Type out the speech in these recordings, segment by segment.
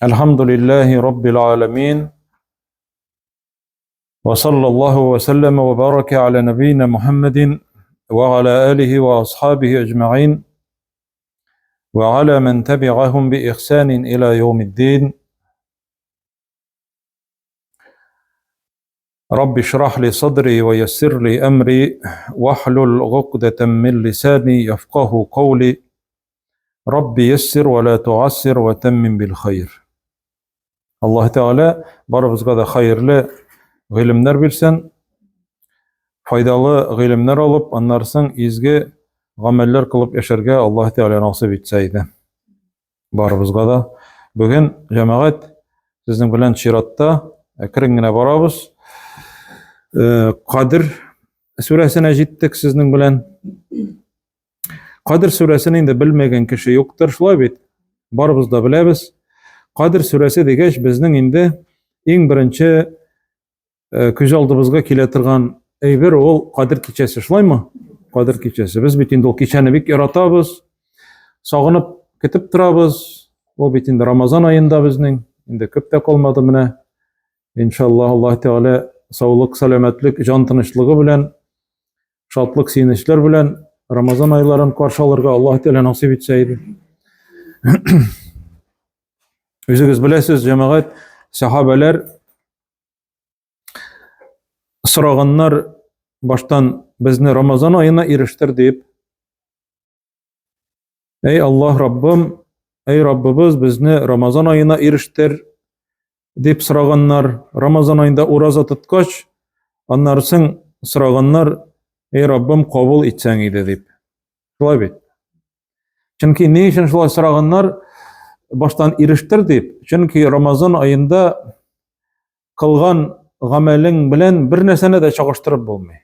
الحمد لله رب العالمين وصلى الله وسلم وبارك على نبينا محمد وعلى آله وأصحابه أجمعين وعلى من تبعهم بإحسان إلى يوم الدين رب اشرح لي صدري ويسر لي أمري واحلل عقدة من لساني يفقه قولي رب يسر ولا تعسر وتمم بالخير. Аллаһ Тәгалә барыбызга да хәерле гыйлемнәр бирсен, файдалы гыйлемнәр алып, аннан соң изге гамәлләр кылып яшәргә Аллаһ Тәгалә насыйп итсә иде. Барыбызга да. Бүген җәмәгать сезнең белән чиратта әкрен генә барабыз. Э, Кадер сүрәсенә җиттек сезнең белән. Кадер сүрәсен инде белмәгән кеше юктыр, шулай бит? Барыбыз да беләбез. Кадер сүрәсе дигәч, безнең инде иң беренче э, күз алдыбызга килә торган әйбер ул Кадер кичәсе, шулаймы? Кадер кичәсе. Без бит инде ул кичәне бик яратабыз, сагынып көтеп торабыз. Ул бит инде Рамазан аенда безнең, инде күп тә калмады менә. Иншаллаһ, Аллаһ Тәгалә саулык, сәламәтлек, җан тынычлыгы белән шатлык, сөенечләр белән Рамазан айларын каршы алырга Аллаһ Тәгалә насыйп итсә иде. Үзегез беләсез, җәмәгать, сахабәләр сораганнар баштан безне Рамазан аена ирештер дип. Әй Аллаһ Раббым, әй Раббыбыз, безне Рамазан аена ирештер дип сораганнар. Рамазан аенда ураза тоткач, аннары соң сораганнар, әй Раббым, кабул итсәң иде дип. Шулай бит. Чөнки ни өчен шулай сораганнар? Баштан ирештер дип. Чөнки Рамазан аенда кылган гамәлең белән бер нәрсәне дә чагыштырып булмый.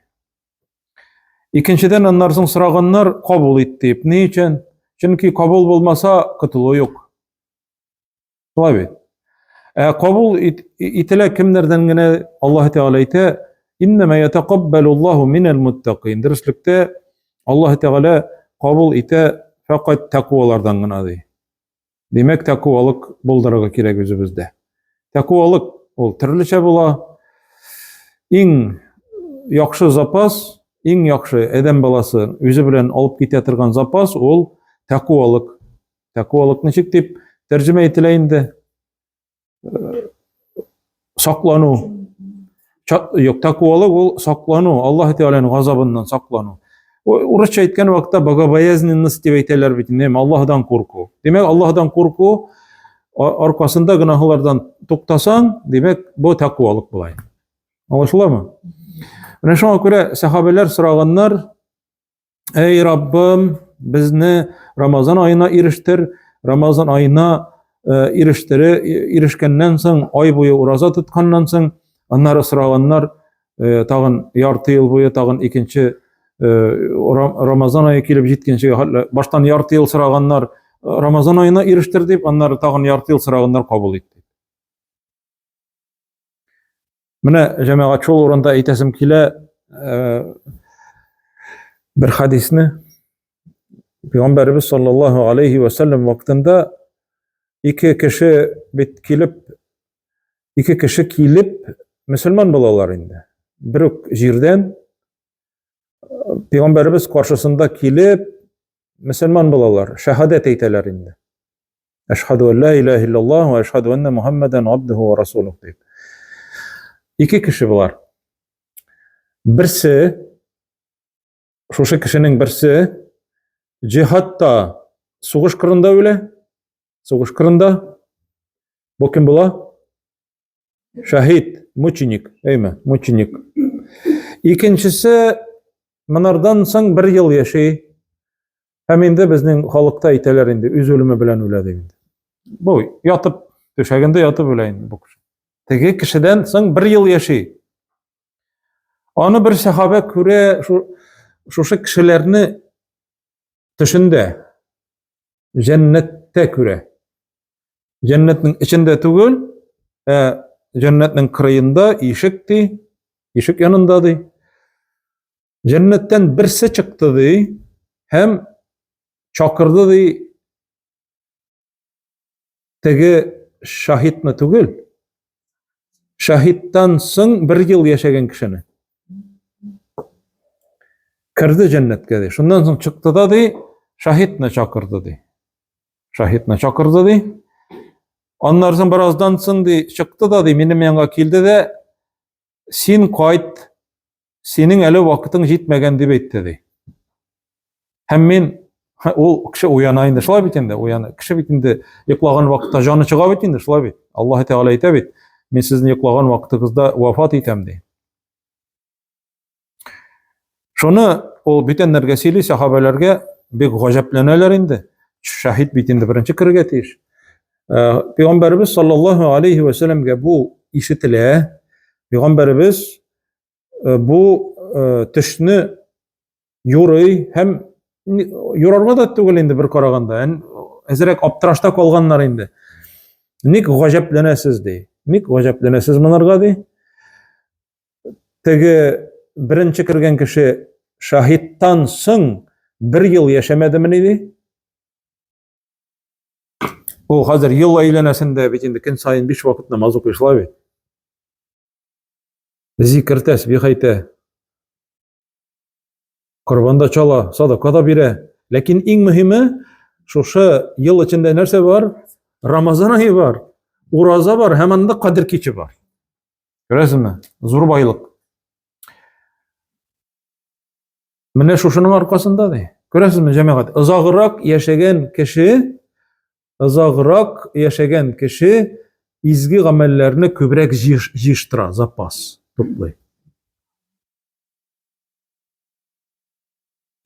Икенчедән, аннан соң сораганнар, кабул ит дип. Ни өчен? Чөнки кабул булмаса, котылу юк. Шулай бит. Ә кабул ит, ителә кемнәрдән генә Аллаһ Тәгалә әйтә, «Иннәмә ятакаббалуллаһу минәл муттакин». Дөреслектә Аллаһ Тәгалә кабул итә фәкать тәкъвалардан гына ди. Димәк, тәкъвалык булдырырга кирәк үзебездә. Тәкъвалык ул төрлечә була. Иң яхшы запас, иң яхшы адәм баласы үзе белән алып китә торган запас ул тәкъвалык. Тәкъвалык ничек дип тәрҗемә ителә инде? Саклану. Юк, тәкъвалык ул саклану, Аллаһ Тәгаләнең газабыннан саклану. Урысча әйткән вакытта богобоязненность дип әйтәләр бит инде, Аллаһдан курку. Димәк, Аллаһдан курку аркасында гөнаһлардан туктасаң, димәк, бу тәкъвалык була. Аңлашыламы? Менә шуңа күрә сәхабәләр сораганнар, Әй Раббым, безне Рамазан аена ирештер, Рамазан аена э, ирештере, ирешкәннән соң, ай буе ураза тотканнан соң, аннары сораганнар, э, тагын ярты ел буе, тагын икенче э, Рамазан ае килеп җиткәнче, баштан ярты ел сораганнар, Рамазан аена ирештер дип, аннары тагын ярты ел сораганнар кабул итте. Менә җәмәгать шул урында әйтәсем килә, э, бер хадисне. Пәйгамбәребез саллаллаһу алейхи ва саллям вакытында ике кеше бит килеп, ике кеше килеп мөселман булалар инде. Бер үк җирдән Пәйгамбәребез каршысында килеп мөселман булалар, шәһадәт әйтәләр инде. Әшһәду ан ла илаһа иллаллаһ ва әшһәду анна Мухаммадан абдуху ва расулух дип. Ике кеше болар. Берсе шушы кешенең берсе җиһадта сугыш кырында үлә. Сугыш кырында. Бу кем була? Шәһид, мученик, әйме, мученик. Икенчесе монардан соң бер ел яши. Һәм инде безнең халыкта әйтәләр инде, үз үлеме белән үлә дип инде. Бу ятып, түшәгендә ятып үлә инде бу кеше. Теге кешедән соң бер ел яши. Аны бер сәхабә күрә, шушы кешеләрне төшендә, җәннәттә күрә. Җәннәтнең эчендә түгел, ә җәннәтнең кырыенда ишек ди, ишек янында ди. Җәннәттән берсе чыкты ди һәм чакырды ди теге шаһитны түгел, шаһиттан соң бер ел яшәгән кешене. Керде җәннәткә ди. Шуннан соң чыкты да ди, шаһитны чакырды ди. Шаһитны чакырды ди. Аннан соң бераздан соң ди, чыкты да ди, минем янга килде дә, син кайт, синең әле вакытың җитмәгән дип әйтте ди. Һәм мин ул кеше уяна инде, шулай бит инде, уяна. Кеше бит инде йоклаган вакытта җаны чыга бит инде, шулай бит. Аллаһ Тәгалә әйтә бит, мин сезне йоклаган вакытыгызда вафат итәм ди. Шуны ул бүтәннәргә сөйли, сахабәләргә бик гаҗәпләнәләр инде. Шаһит бит инде беренче керергә тиеш. Э, Пәйгамбәребез саллаллаһу алейхи ва сәлләмгә бу ишетелә. Пәйгамбәребез э, бу э, төшне юрый һәм юрарга да түгел инде бер караганда. Әзрәк аптырашта калганнар инде. Ник гаҗәпләнәсез ди. Ник гаҗәпләнәсез монарга ди. Теге беренче кергән кеше шаһиттан соң бер ел яшәмәдемени ди? Ул хәзер ел әйләнәсендә бит инде көн саен биш вакыт намаз укый шулай бит. Зикер тәсбих әйтә. Корбан да чала, садака да бирә. Ләкин иң мөһиме шушы ел эчендә нәрсә бар? Рамазан ае бар, ураза бар һәм анда кадер киче бар. Күрәсезме? Зур байлык. Менә шушының аркасында ди. Күрәсезме, җәмәгать? Озаграк яшәгән кеше, озаграк яшәгән кеше изге гамәлләрне күбрәк җыештыра, запас туплый.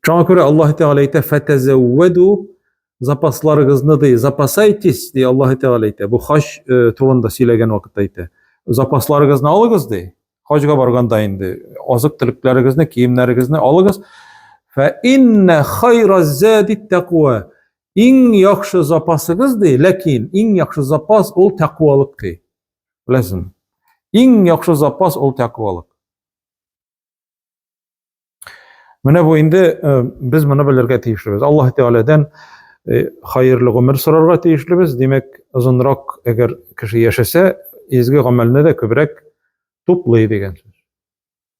Шуңа күрә Аллаһ Тәгалә әйтә, "Фатазавваду" запасларыгызны ди, запасайтесь, ди Аллаһ Тәгалә әйтә. Бу хаҗ э, турында сөйләгән вакытта әйтә. Запасларыгызны алыгыз ди. Хаҗга барганда инде азык-төлекләрегезне, киемнәрегезне алыгыз. Фа инна хайра зади тәкъва. Иң яхшы запасыгыз ди, ләкин иң яхшы запас ул тәкъвалык ди. Беләсезме? Иң яхшы запас ул тәкъвалык. Менә бу инде э, без моны белергә тиешлебез. Аллаһ Тәгаләдән э, хәерле гомер сорарга тиешлебез. Димәк, озынрак әгәр кеше яшәсә, изге гамәлне дә күбрәк туплый дигән сүз.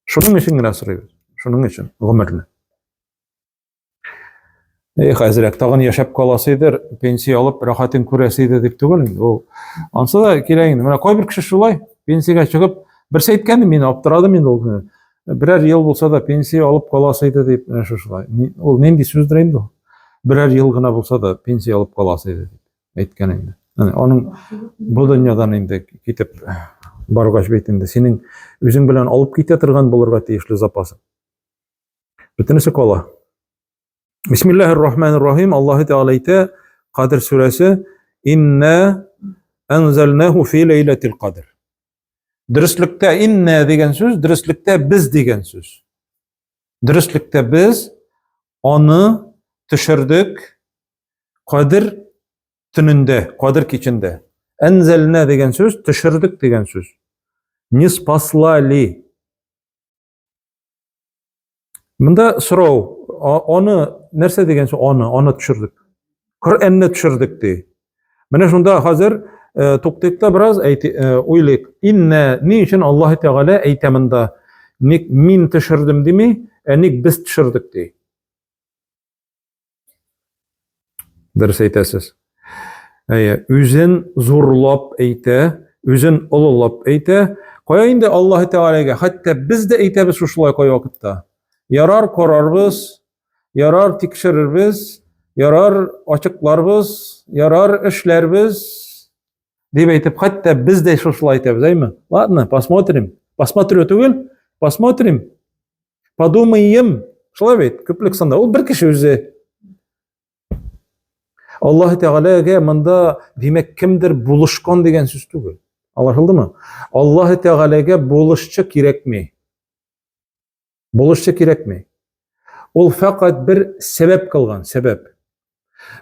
Шуның өчен генә сорыйбыз. Шуның өчен гомерне. Эх, әзрәк тагын яшәп каласы иде, пенсия алып рәхәтен күрәсе иде дип түгел инде. Ул ансы да кирәк инде. Менә кайбер кеше шулай пенсиягә чыгып, берсе әйткән, мин аптырадым инде ул көнне. Берәр ел булса да пенсия алып каласы иде дип, менә шушылай. Ул нинди сүздер инде ул? Берәр ел гына булса да пенсия алып каласы иде дип әйткән инде. Аның бу дөньядан инде китеп баргач бит инде синең үзең белән алып китә торган булырга тиешле запасың. Бөтенесе кала. Бисмиллаһир рахманир рахим. Аллаһ Тәгалә әйтә, Кадр сүрәсе, Инна анзалнаху фи ләйләтил кадр. Дөреслектә инна дигән сүз, дөреслектә без дигән сүз. Дөреслектә без аны төшердек Кадр төнендә, Кадр кичендә. Әнзәлнә дигән сүз төшердек дигән сүз. Не спаслали. Монда сорау, аны нәрсә дигән сүз аны, аны төшердек. Коръәнне төшердек ди. Менә шунда хәзер э, туктыйк та бераз әйт, э, уйлыйк. Иннә ни өчен Аллаһ Тәгалә әйтә монда? Ник мин төшердем дими, ә ник без төшердек ди. Дөрес әйтәсез. Әйе, үзен зурлап әйтә, үзен олылап әйтә. Кая инде Аллаһ Тәгаләгә, хәтта без дә әйтәбез шушылай кай вакытта. Ярар карарбыз, ярар тикшерербез, ярар ачыкларбыз, ярар эшләрбез дип әйтеп, хәтта без дә шушылай әйтәбез, әйме? Ладно, посмотрим. Посмотрю түгел, посмотрим. Подумаем. Шулай бит, күплек санда. Ул бер кеше үзе. Аллаһ Тәгаләгә монда, димәк, кемдер булышкан дигән сүз түгел. Аңлашылдымы? Аллаһ Тәгаләгә булышчы кирәкми. Булышчы кирәкми. Ул фәкать бер сәбәп кылган, сәбәп.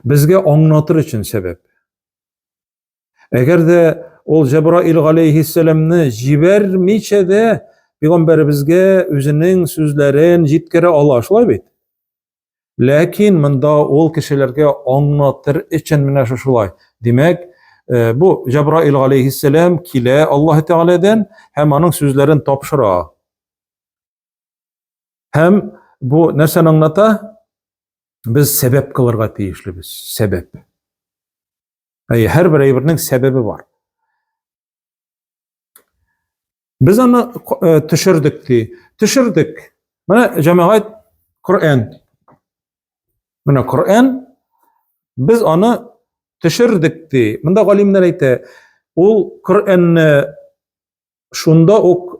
Безгә аңлатыр өчен сәбәп. Әгәр дә ул Җәбраил галәйһиссәламны җибәрмичә дә пәйгамбәребезгә үзенең сүзләрен җиткерә ала, шулай бит? Ләкин монда ул кешеләргә аңлатыр өчен менә шушылай. Димәк, Бу Җабраил алейхиссәлам килә Аллаһ Тәгаләдән һәм аның сүзләрен тапшыра. Һәм бу нәрсәне аңлата? Без сәбәп кылырга тиешлебез. Сәбәп. Әйе, һәрбер әйбернең сәбәбе бар. Без аны төшердек ди. Төшердек. Менә җәмәгать Коръән. Менә Коръән без аны төшердек ди. Монда галимнәр әйтә, ул Коръәнне шунда ук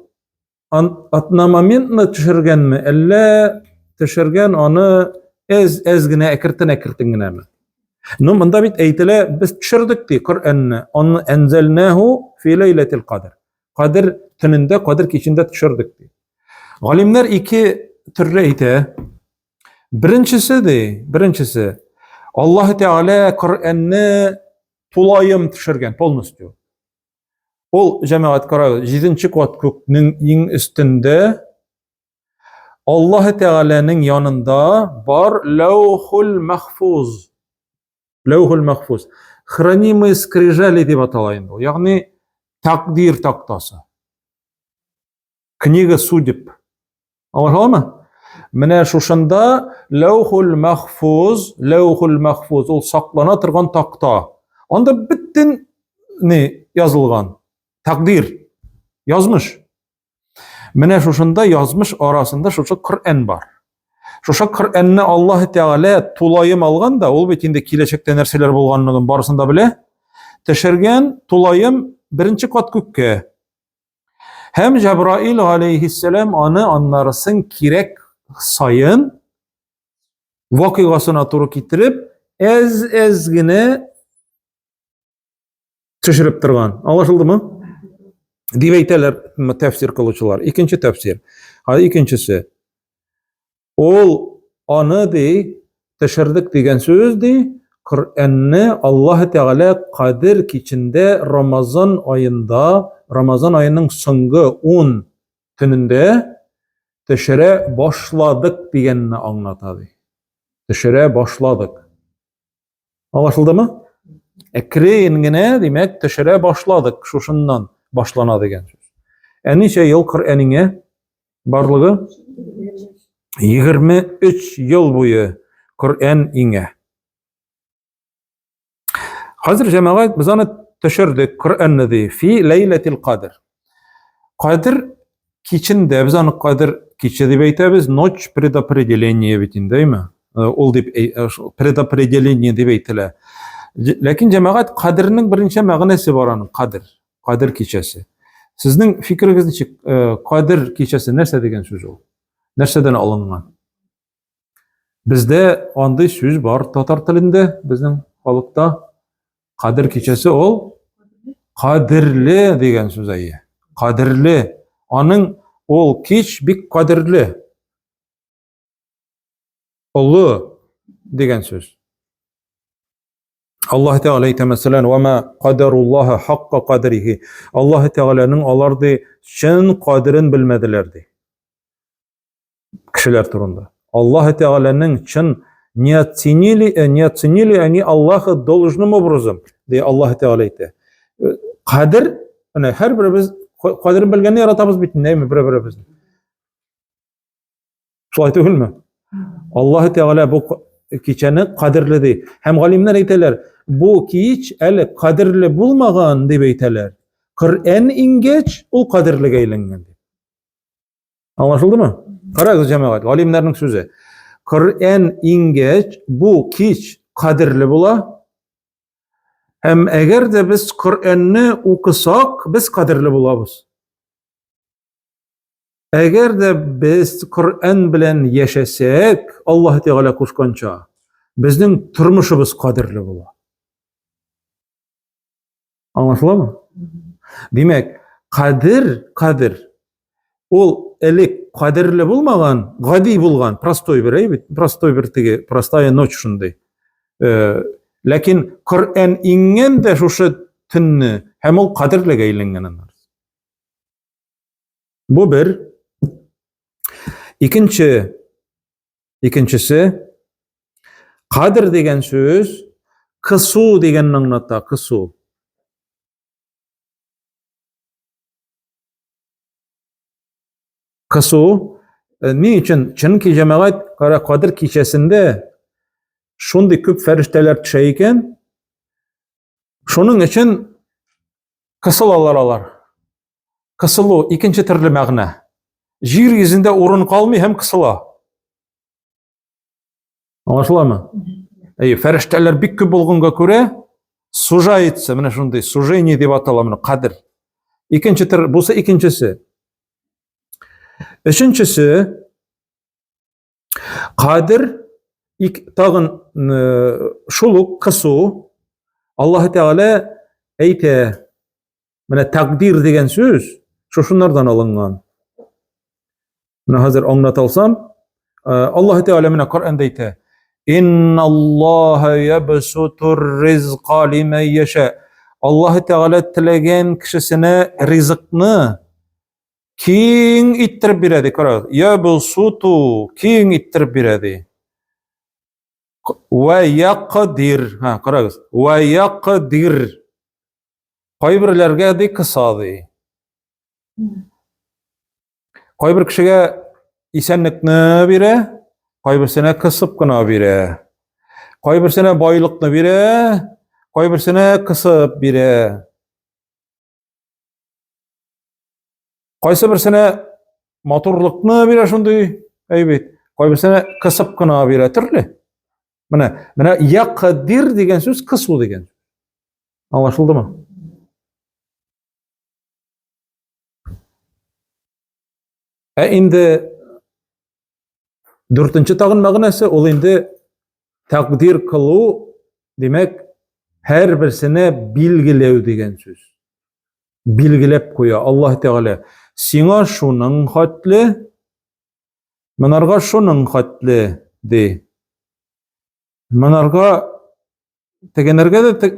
одномоментно төшергәнме, әллә төшергән аны әз-әз генә әкертен-әкертен генәме? Ну, монда бит әйтелә, без төшердек ди Коръәнне. Аны әнзәлнәһу фи ләйләтил кадр. Кадр төнендә, кадр кичендә төшердек ди. Галимнәр ике төрле әйтә. Беренчесе ди, беренчесе Аллаһ Тәгалә Коръәнне тулаем төшергән, полностью. Ул җәмәгать карагыз, җиденче кат күкнең иң өстендә Аллаһ Тәгаләнең янында бар Ләүхул Мәхфуз. Ләүхул Мәхфуз. Хранимые скрижали дип атала инде ул. Ягъни тәкъдир тактасы. Книга судеб. Аңлашыламы? Менә шушында Ләүхул Мәхфуз, Ләүхул Мәхфуз ул саклана торган такта. Анда бөтен ни язылган? Тәкъдир, язмыш. Менә шушында язмыш арасында шушы Коръән бар. Шушы Коръәнне Аллаһ Тәгалә тулаем алган да, ул бит инде киләчәктә нәрсәләр булганлыгын барысын да белә. Төшергән тулаем беренче кат күккә. Һәм Җәбраил алейхиссәлам аны аннарысын кирәк саен вакыйгасына туры китереп, әз-әз генә төшереп торган. Аңлашылдымы? Дип әйтәләр тәфсир кылучылар. Икенче тәфсир. Икенчесе. Ул аны ди, төшердек дигән сүз ди, Коръәнне Аллаһ Тәгалә Кадер кичендә Рамазан аенда, Рамазан аеның соңгы 10 төнендә төшерә башладык дигәнне аңлата ди. Төшерә башладык. Аңлашылдымы? Әкрен генә, димәк, төшерә башладык, шушыннан башлана дигән сүз. Ә ничә ел Коръәнеңә барлыгы? 23 ел буе Коръән иңә. Хәзер җәмәгать без аны төшердек Коръәнне ди, фи ләйләтил кадр. Кадр кичендә без аны кадр киче дип әйтәбез, ночь предопределения бит инде, әйме? Ул дип предопределение дип әйтелә. Ләкин җәмәгать кадернең берничә мәгънәсе бар аның, кадер, кадер кичәсе. Сезнең фикерегез ничек? Кадер кичәсе нәрсә дигән сүз ул? Нәрсәдән алынган? Бездә андый сүз бар татар телендә, безнең халыкта. Кадер кичәсе ул кадерле дигән сүз әйе. Кадерле. Аның ул кич бик кадерле. Олы дигән сүз. Аллаһ Тәгалә әйтә, мәсәлән, "Ва ма кадаруллаһа хакка кадрихи". Аллаһ Тәгаләнең алар ди чын кадерен белмәделәр ди. Кешеләр турында. Аллаһ Тәгаләнең чын не оценили, не оценили они Аллаха должным образом, ди Аллаһ Тәгалә әйтә. Кадер, менә һәрберебез кадерен белгәнне яратабыз бит, әйме, бер-беребезне. Шулай түгелме? Аллаһ Тәгалә бу кичәне кадерле ди. Һәм галимнәр әйтәләр, бу кич әле кадерле булмаган дип әйтәләр. Коръән иңгәч, ул кадерлегә әйләнгән дип. Аңлашылдымы? Карагыз, җәмәгать, галимнәрнең сүзе. Коръән иңгәч, бу кич кадерле була. Һәм әгәр дә без Коръәнне укысак, без кадерле булабыз. Әгәр дә без Коръән белән яшәсәк, Аллаһ Тәгалә кушканча, безнең тормышыбыз кадерле була. Аңлашыламы? Димәк, кадер, кадер ул элек кадерле булмаган, гади булган, простой бер әйбит, простой бер теге, простая ночь шундый. Ләкин Коръән иңгән дә шушы төнне һәм ул кадерлегә әйләнгән аннары. Бу бер. Икенче, икенчесе кадр дигән сүз кысу дигәнне аңлата, кысу. Кысу ни өчен? Чөнки җәмәгать кара Кадер кичәсендә шундый күп фәрештәләр төшә икән. Шуның өчен кысылалар алар. Кысылу икенче төрле мәгънә. Җир йөзендә урын калмый һәм кысыла. Аңлашыламы? Әйе, фәрештәләр бик күп булганга күрә, сужается, менә шундый сужение дип атала моны, кадер. Икенче төр, бусы икенчесе. Өченчесе кадер ик, тагын э, шул ук кысу Аллаһ Тәгалә әйтә, Менә тәкъдир дигән сүз шушыннардан алынган. Менә хәзер аңлата алсам, э, Аллаһ Тәгалә менә Коръәндә әйтә: "Инналлаһа ябсутур ризка лиман яша". Аллаһ Тәгалә теләгән кешесенә ризыкны киң иттереп бирә ди. Карагыз, ябсуту киң иттереп бирә ди. Ва якдир. Ха, карагыз. Ва якдир. Кайберләргә ди кыса ди. Кайбер кешегә исәнлекне бирә, кайберсенә кысып кына бирә. Кайберсенә байлыкны бирә, кайберсенә кысып бирә. Кайсы берсенә матурлыкны бирә шундый, әй бит, кайберсенә кысып кына бирә төрле. Менә, менә якдир дигән сүз кысу дигән. Аңлашылдымы? Ә инде дүртенче тагын мәгънәсе ул инде тәкъдир кылу, димәк, һәрберсенә билгеләү дигән сүз. Билгеләп куя Аллаһ Тәгалә. Сиңа шуның хәтле, монарга шуның хәтле ди. Монарга тегенәргә дә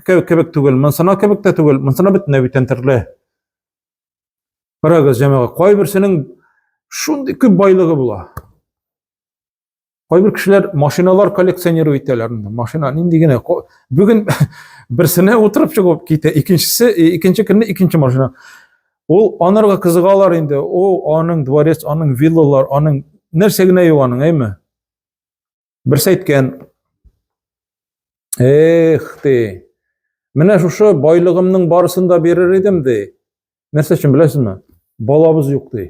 кебек түгел, монсына кебек тә түгел, монсына бөтенләй бүтән төрле. Карагыз, җәмәгать, кайберсенең шундый күп байлыгы була. Кайбер кешеләр машиналар коллекционировать итәләр. Машина нинди генә. Бүген берсенә утырып чыгып китә, икенчесе, икенче көнне икенче машина. Ул анарга кызыгалар инде. О, аның дворец, аның виллалар, аның нәрсә генә юк аның, әйме? Берсе әйткән, Эх, ди. Менә шушы байлыгымның барысын да бирер идем, ди. Нәрсә өчен беләсезме? Балабыз юк, ди.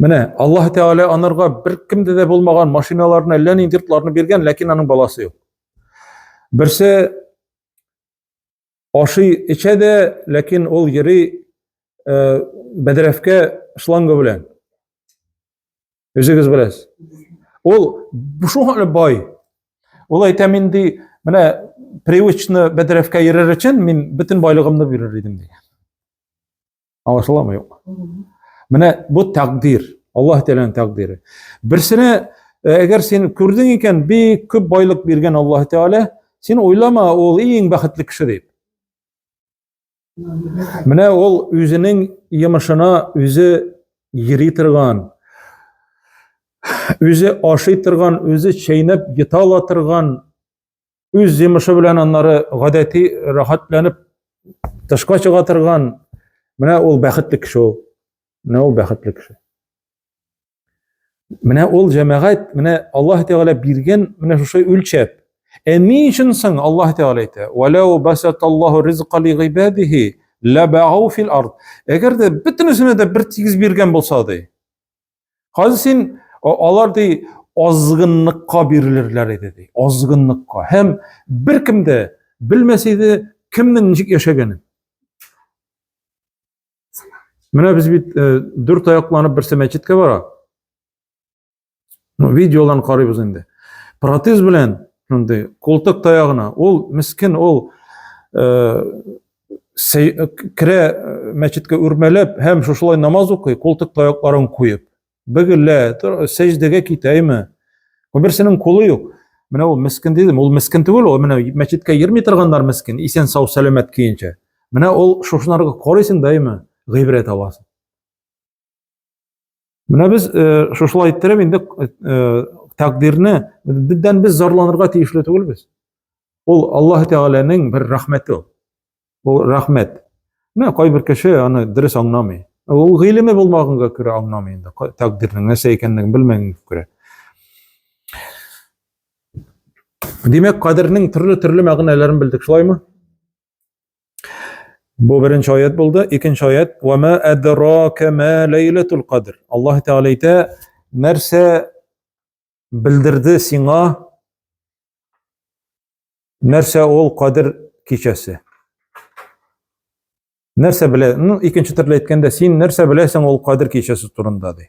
Менә Аллаһ Тәгалә анарга бер кемдә дә булмаган машиналарны, әллә нинди йортларны биргән, ләкин аның баласы юк. Берсе ашый, эчә дә, ләкин ул йөри э, бәдрәфкә шланга белән. Үзегез беләсез. Ул шул бай. Ул әйтә, мин ди, менә привычно бәдрәфкә йөрер өчен мин бөтен байлыгымны бирер идем дигән. Аңлашыламы юк? Менә бу тәкъдир, Аллаһ Тәгаләнең тәкъдире. Берсенә әгәр син күрдең икән, бик күп байлык биргән Аллаһ Тәгалә, син уйлама, ул иң бәхетле кеше дип. Менә ул үзенең йомышына үзе йөри торган, үзе ашый торган, үзе чәйнәп йота ала торган үз йомышы белән аннары гадәти рәхәтләнеп тышка чыга торган менә ул бәхетле кеше ул. Менә ул бәхетле кеше. Менә ул җәмәгать, менә Аллаһ Тәгалә биргән менә шушы үлчәп. Ә ни өчен соң Аллаһ Тәгалә әйтә? Валау басаталлаһу ризка ли гыйбадихи лабагау фил ард. Әгәр дә бөтенесенә дә бер тигез биргән булса ди. Хәзер син алар ди азгынлыкка бирелерләр иде ди. Азгынлыкка. Һәм беркем дә белмәс иде кемнең ничек яшәгәнен. Менә без бит э, дүрт аякланып берсе мәчеткә бара. Ну, видеоларын карыйбыз инде. Протез белән шундый култык таягына. Ул мискен, ул э, керә мәчеткә үрмәләп һәм шушылай намаз укый, култык таякларын куеп. Бөгелә, сәҗдәгә китәйме? Берсенең кулы юк. Менә ул мискен дидем, ул мискен түгел, ул менә мәчеткә йөрми торганнар мискен, исән сау сәламәт көенчә. Менә ул шушыларга карыйсың даими, гыйбрәт аласың. Менә без э, шушылай иттереп инде э, тәкъдирне бездән без зарланырга тиешле түгелбез. Ул Аллаһ Тәгаләнең бер рәхмәте ул. Ул рәхмәт. Менә кайбер кеше аны дөрес аңламый. Ул гыйлеме булмаганга күрә аңламый инде. Тәкъдирнең нәрсә икәнлеген белмәгәнгә күрә. Димәк, кадернең төрле-төрле мәгънәләрен белдек, шулаймы? Бу беренче аят булды. Икенче аят: "Ва ма адрака ма ләйләтул кадр". Аллаһ Тәгалә әйтә, нәрсә белдерде сиңа нәрсә ул кадер кичәсе? Нәрсә белә? Ну, икенче төрле әйткәндә, син нәрсә беләсең ул кадер кичәсе турында ди.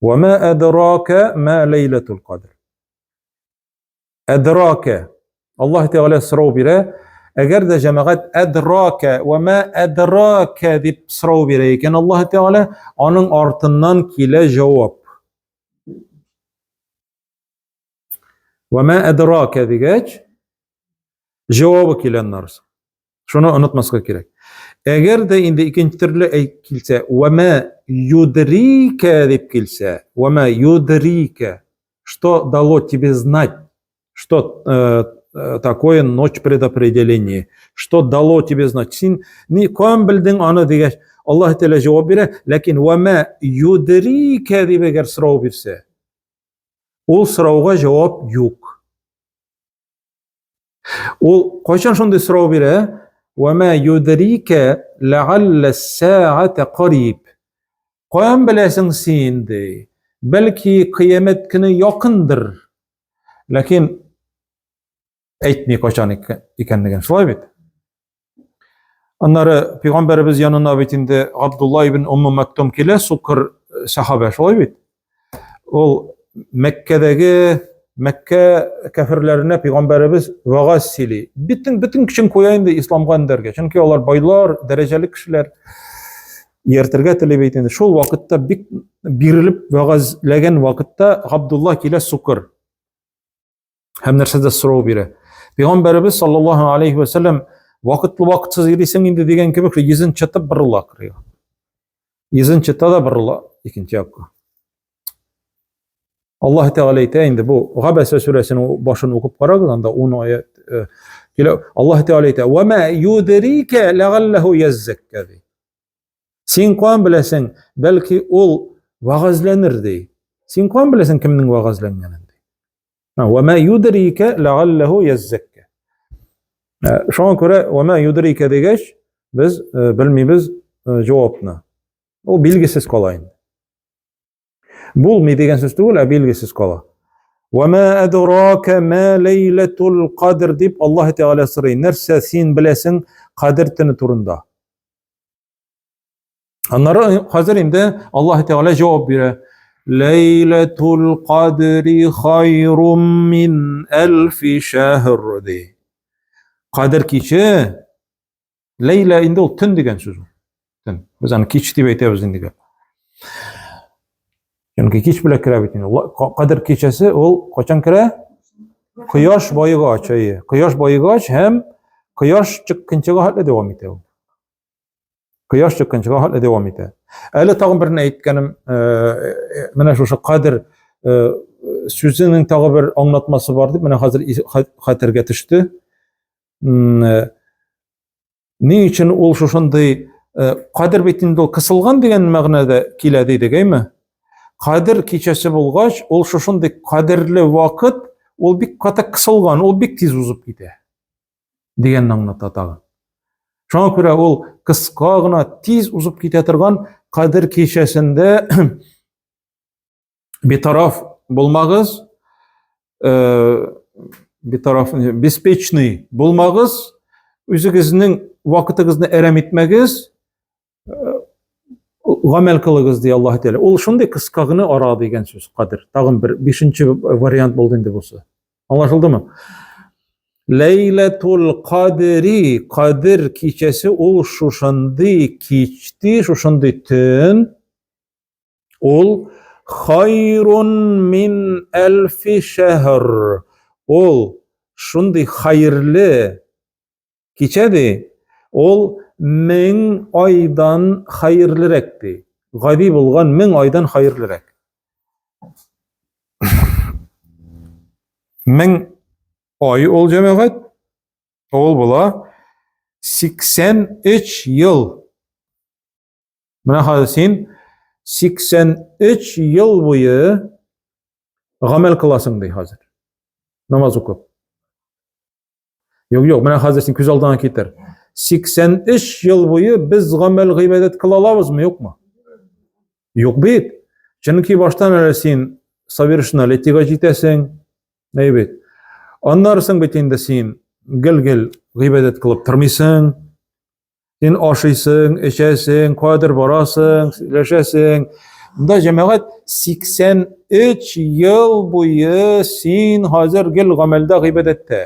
Ва ма адрака ма ләйләтул кадр. Әдрака. Аллаһ Тәгалә сорау бирә. Әгәр дә җәмәгать әдрака ва ма әдрака дип сорау бирә икән Аллаһ Тәгалә, аның артыннан килә җавап. Ва ма әдрака дигәч, җавабы килә аннары. Шуны онытмаска кирәк. Әгәр дә инде икенче төрле килсә, ва ма юдрика дип килсә, ва ма юдрика, что дало тебе знать, что э, э, такое ночь предопределения, что дало тебе знать. Син ни каян белдең аны дигәч, Аллаһ Тәгалә җавап бирә, ләкин ва ма юдрика дип әгәр сорау бирсә, ул сорауга җавап юк. Ул кайчан шундый сорау бирә? Ва ма юдрика ләаллә сәгата кариб. Каян беләсең син ди? Бәлки кыямәт көне якындыр. Ләкин әйтми кайчан икәнлеген, шулай бит? Аннары пәйгамбәребез янына бит инде Абдулла ибн Умму Мактум килә, сукыр э, сахаба, шулай бит? Ул Мәккәдәге Мәккә кәферләренә пәйгамбәребез вагаз сөйли. Бөтен бөтен көчен куя инде исламга өндәргә. Чөнки алар байлар, дәрәҗәле кешеләр. Ияртергә тели бит инде. Шул вакытта бик бирелеп вагазләгән вакытта Габдулла килә сукыр. Һәм нәрсәдә сорау бирә. Пәйгамбәребез саллаллаһу алейхи ва сәлләм вакытлы вакытсыз йөрисең инде дигән кебек йөзен чытып борыла кырыйга. Йөзен чыта да борыла икенче якка. Аллаһ Тәгалә әйтә инде бу Габәсә сүрәсенең башын укып карагыз, анда 10 аят э, килә. Аллаһ Тәгалә әйтә: "Ва ма юдрика ләгалләһу яззакка" ди. Син каян беләсең, бәлки ул вагазләнер ди. Син каян беләсең кемнең вагазләнгәнен ди. Ва ма юдрика ләгалләһу яззакка. Шуңа күрә ва ма юдрика дигәч, без э, белмибез э, җавапны. Ул билгесез кала инде. Булмый дигән сүз түгел, ә билгесез кала. Ва ма адрака ма ләйләтул кадр дип Аллаһ Тәгалә сорый. Нәрсә син беләсең Кадер төне турында? Аннары хәзер инде Аллаһ Тәгалә җавап бирә. Ләйләтул кадри хайрум мин әлфи шәһр ди. Кадер киче Ләйлә инде ул төн дигән сүз. Төн. Без аны кич дип әйтәбез инде. Чөнки кич белән керә бит инде. Кадер кичәсе ул кайчан керә? Кояш баегач, әйе. Кояш баегач һәм кояш чыкканчыга хәтле дәвам итә ул. Кояш чыкканчыга хәтле дәвам итә. Әле тагын берне әйткәнем, э, э, менә шушы кадер э, сүзенең тагы бер аңлатмасы бар дип менә хәзер хәтергә төште. Ни өчен ул шушындый кадер бит инде ул кысылган дигән мәгънәдә килә дидек, әйме? Кадер кичәсе булгач, ул шушындый кадерле вакыт, ул бик каты кысылган, ул бик тиз узып китә. Дигәнне аңлата тагын. Шуңа күрә ул кыска гына тиз узып китә торган кадер кичәсендә битараф булмагыз, э, битараф, беспечный булмагыз, үзегезнең вакытыгызны әрәм итмәгез, э, гамәл кылыгыз ди Аллаһ Тәгалә. Ул шундый кыска гына ара дигән сүз, кадер. Тагын бер бишенче вариант булды инде бусы. Аңлашылдымы? Ләйләтул кадри, кадер кичәсе ул шушындый кичти, шушындый төн. Ул хайрун мин әлфи шәһр. Ул шундый хайрлы кичә ди, ул 1000 айдан хайрлырак ди. Гади булган 1000 айдан хайрлырак. 1000 ай ул җәмәгать, ул була 83 ел. Менә хәзер син 83 ел буе гамәл кыласың ди хәзер. Намаз укып. Юк, юк, менә хәзер син күз алдыңа китер. 83 ел буе без гамәл гыйбадәт кыла алабызмы, юкмы? Юк бит. Чөнки баштан әле син совершеннолетиега җитәсең, әй бит. Аннары соң бит инде син гел-гел гыйбадәт кылып тормыйсың. Син ашыйсың, эчәсең, каядыр барасың, сөйләшәсең. Монда җәмәгать 83 ел буе син хәзер гел гамәлдә гыйбадәттә.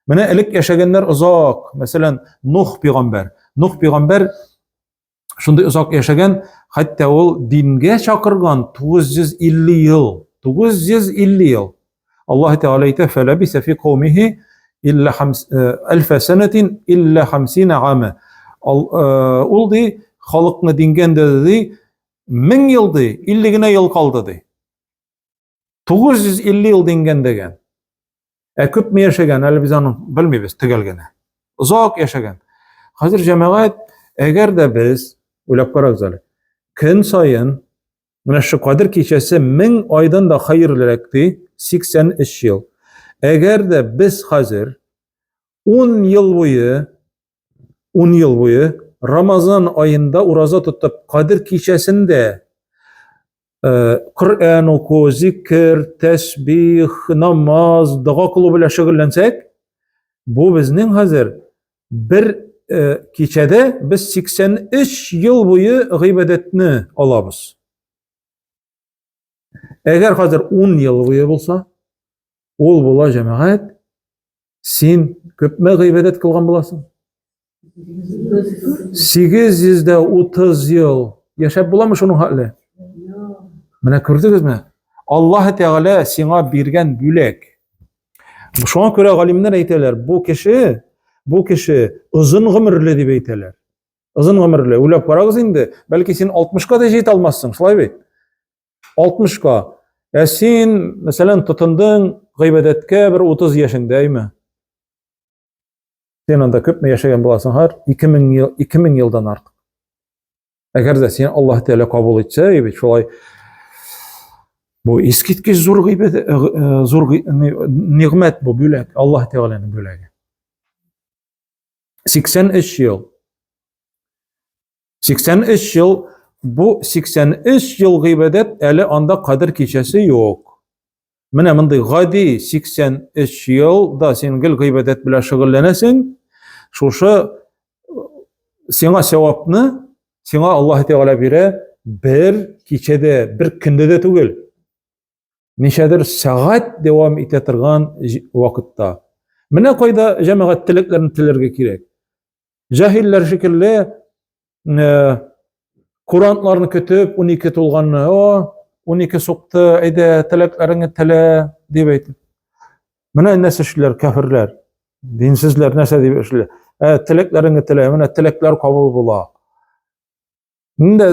Менә элек яшәгәннәр озак, мәсәлән, Нух пәйгамбәр. Нух пәйгамбәр шундый озак яшәгән, хәтта ул дингә чакырган 950 ел. 950 ел. Аллаһ Тәгалә әйтә, "Фәләбисә фи каумихи илля хамс э, әлфә сәнәтин илля хамсина ама". Э, ул ди, халыкны дингәндә ди, 1000 ел ди, 50 генә ел калды ди. 950 ел дингән дигән. Ә күпме яшәгән, әле без аны белмибез төгәл генә. Озак яшәгән. Хәзер җәмәгать, әгәр дә без, уйлап карагыз әле, көн саен Менә шу Кадер кичәсе 1000 айдан да хәерлерәк ди, 83 ел. Әгәр дә без хәзер 10 ел буе 10 ел буе Рамазан аенда ураза тотып, Кадер кичәсендә э, Коръән уку, зикер, тәсбих, намаз, дога кылу белән шөгыльләнсәк, бу безнең хәзер Бер э, кичәдә без 83 ел буе гыйбадәтне алабыз. Әгәр хәзер 10 ел буе булса, ул була җәмәгать, син күпме гыйбадәт кылган буласың? 830 ел. Яшәп буламы шуның хәтле? Менә күрдегезме? Аллаһ Тәгалә сиңа биргән бүләк. Шуңа күрә галимнәр әйтәләр, бу кеше, бу кеше озын гомерле дип әйтәләр. Озын гомерле. Уйлап карагыз инде, бәлки син 60-ка да җитә алмассың, шулай бит? 60-ка. Ә син, мәсәлән, тотындың гыйбадәткә бер 30 яшеңдә, әйме? Син анда күпме яшәгән буласың, һәр 2000 ел, 2000 елдан артык. Әгәр дә син Аллаһ Тәгалә кабул итсә, бит шулай бу искиткеч зур гыйбадәт, э, э, зур нигъмәт бу бүләк, Аллаһ Тәгаләнең бүләге. 83 ел. 83 ел бу 83 ел гыйбадәт әле анда кадер кичәсе юк. Менә мондый гади 83 ел да син гел гыйбадәт белән шөгыльләнәсең. Шушы сиңа сәвапны сиңа Аллаһ Тәгалә бирә бер кичәдә, бер көндә дә түгел. Ничәдер сәгать дәвам итә торган вакытта. Менә кайда җәмәгать теләкләрен теләргә кирәк. Җаһилләр шикелле э, курантларны көтеп, 12 тулганны, о, 12 сукты, әйдә, теләкләреңне телә, дип әйтеп. Менә нәрсә эшлиләр кафирләр, динсезләр нәрсә дип эшлиләр? Ә, теләкләреңне телә, менә теләкләр кабул була. Инде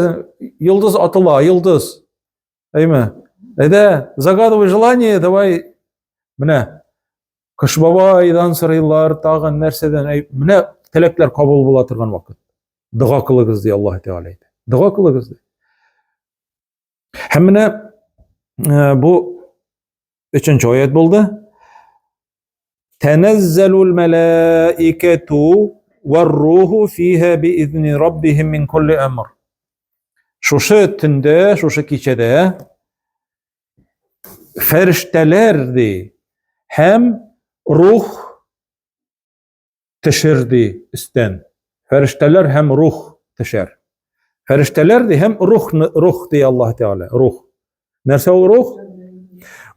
йолдыз атыла, йолдыз. Әйме? Әйдә, загадывай желание, давай. Менә Кыш бабайдан сорыйлар, тагын нәрсәдән? Әй, менә теләкләр кабул була торган вакыт. Дога кылыгыз ди Аллаһ Тәгалә әйтә. Дога кылыгыз ди. Һәм менә э, бу өченче аят булды. Тәнәззәлул мәләикәту вар-руху фиһа биизни раббихим мин кулли әмр. Шушы төндә, шушы кичәдә фәрештәләр ди һәм рух төшер ди өстән. Фәрештәләр һәм рух төшәр. Фәрештәләр ди һәм рух рух ди Аллаһ Тәгалә, рух. Нәрсә ул рух?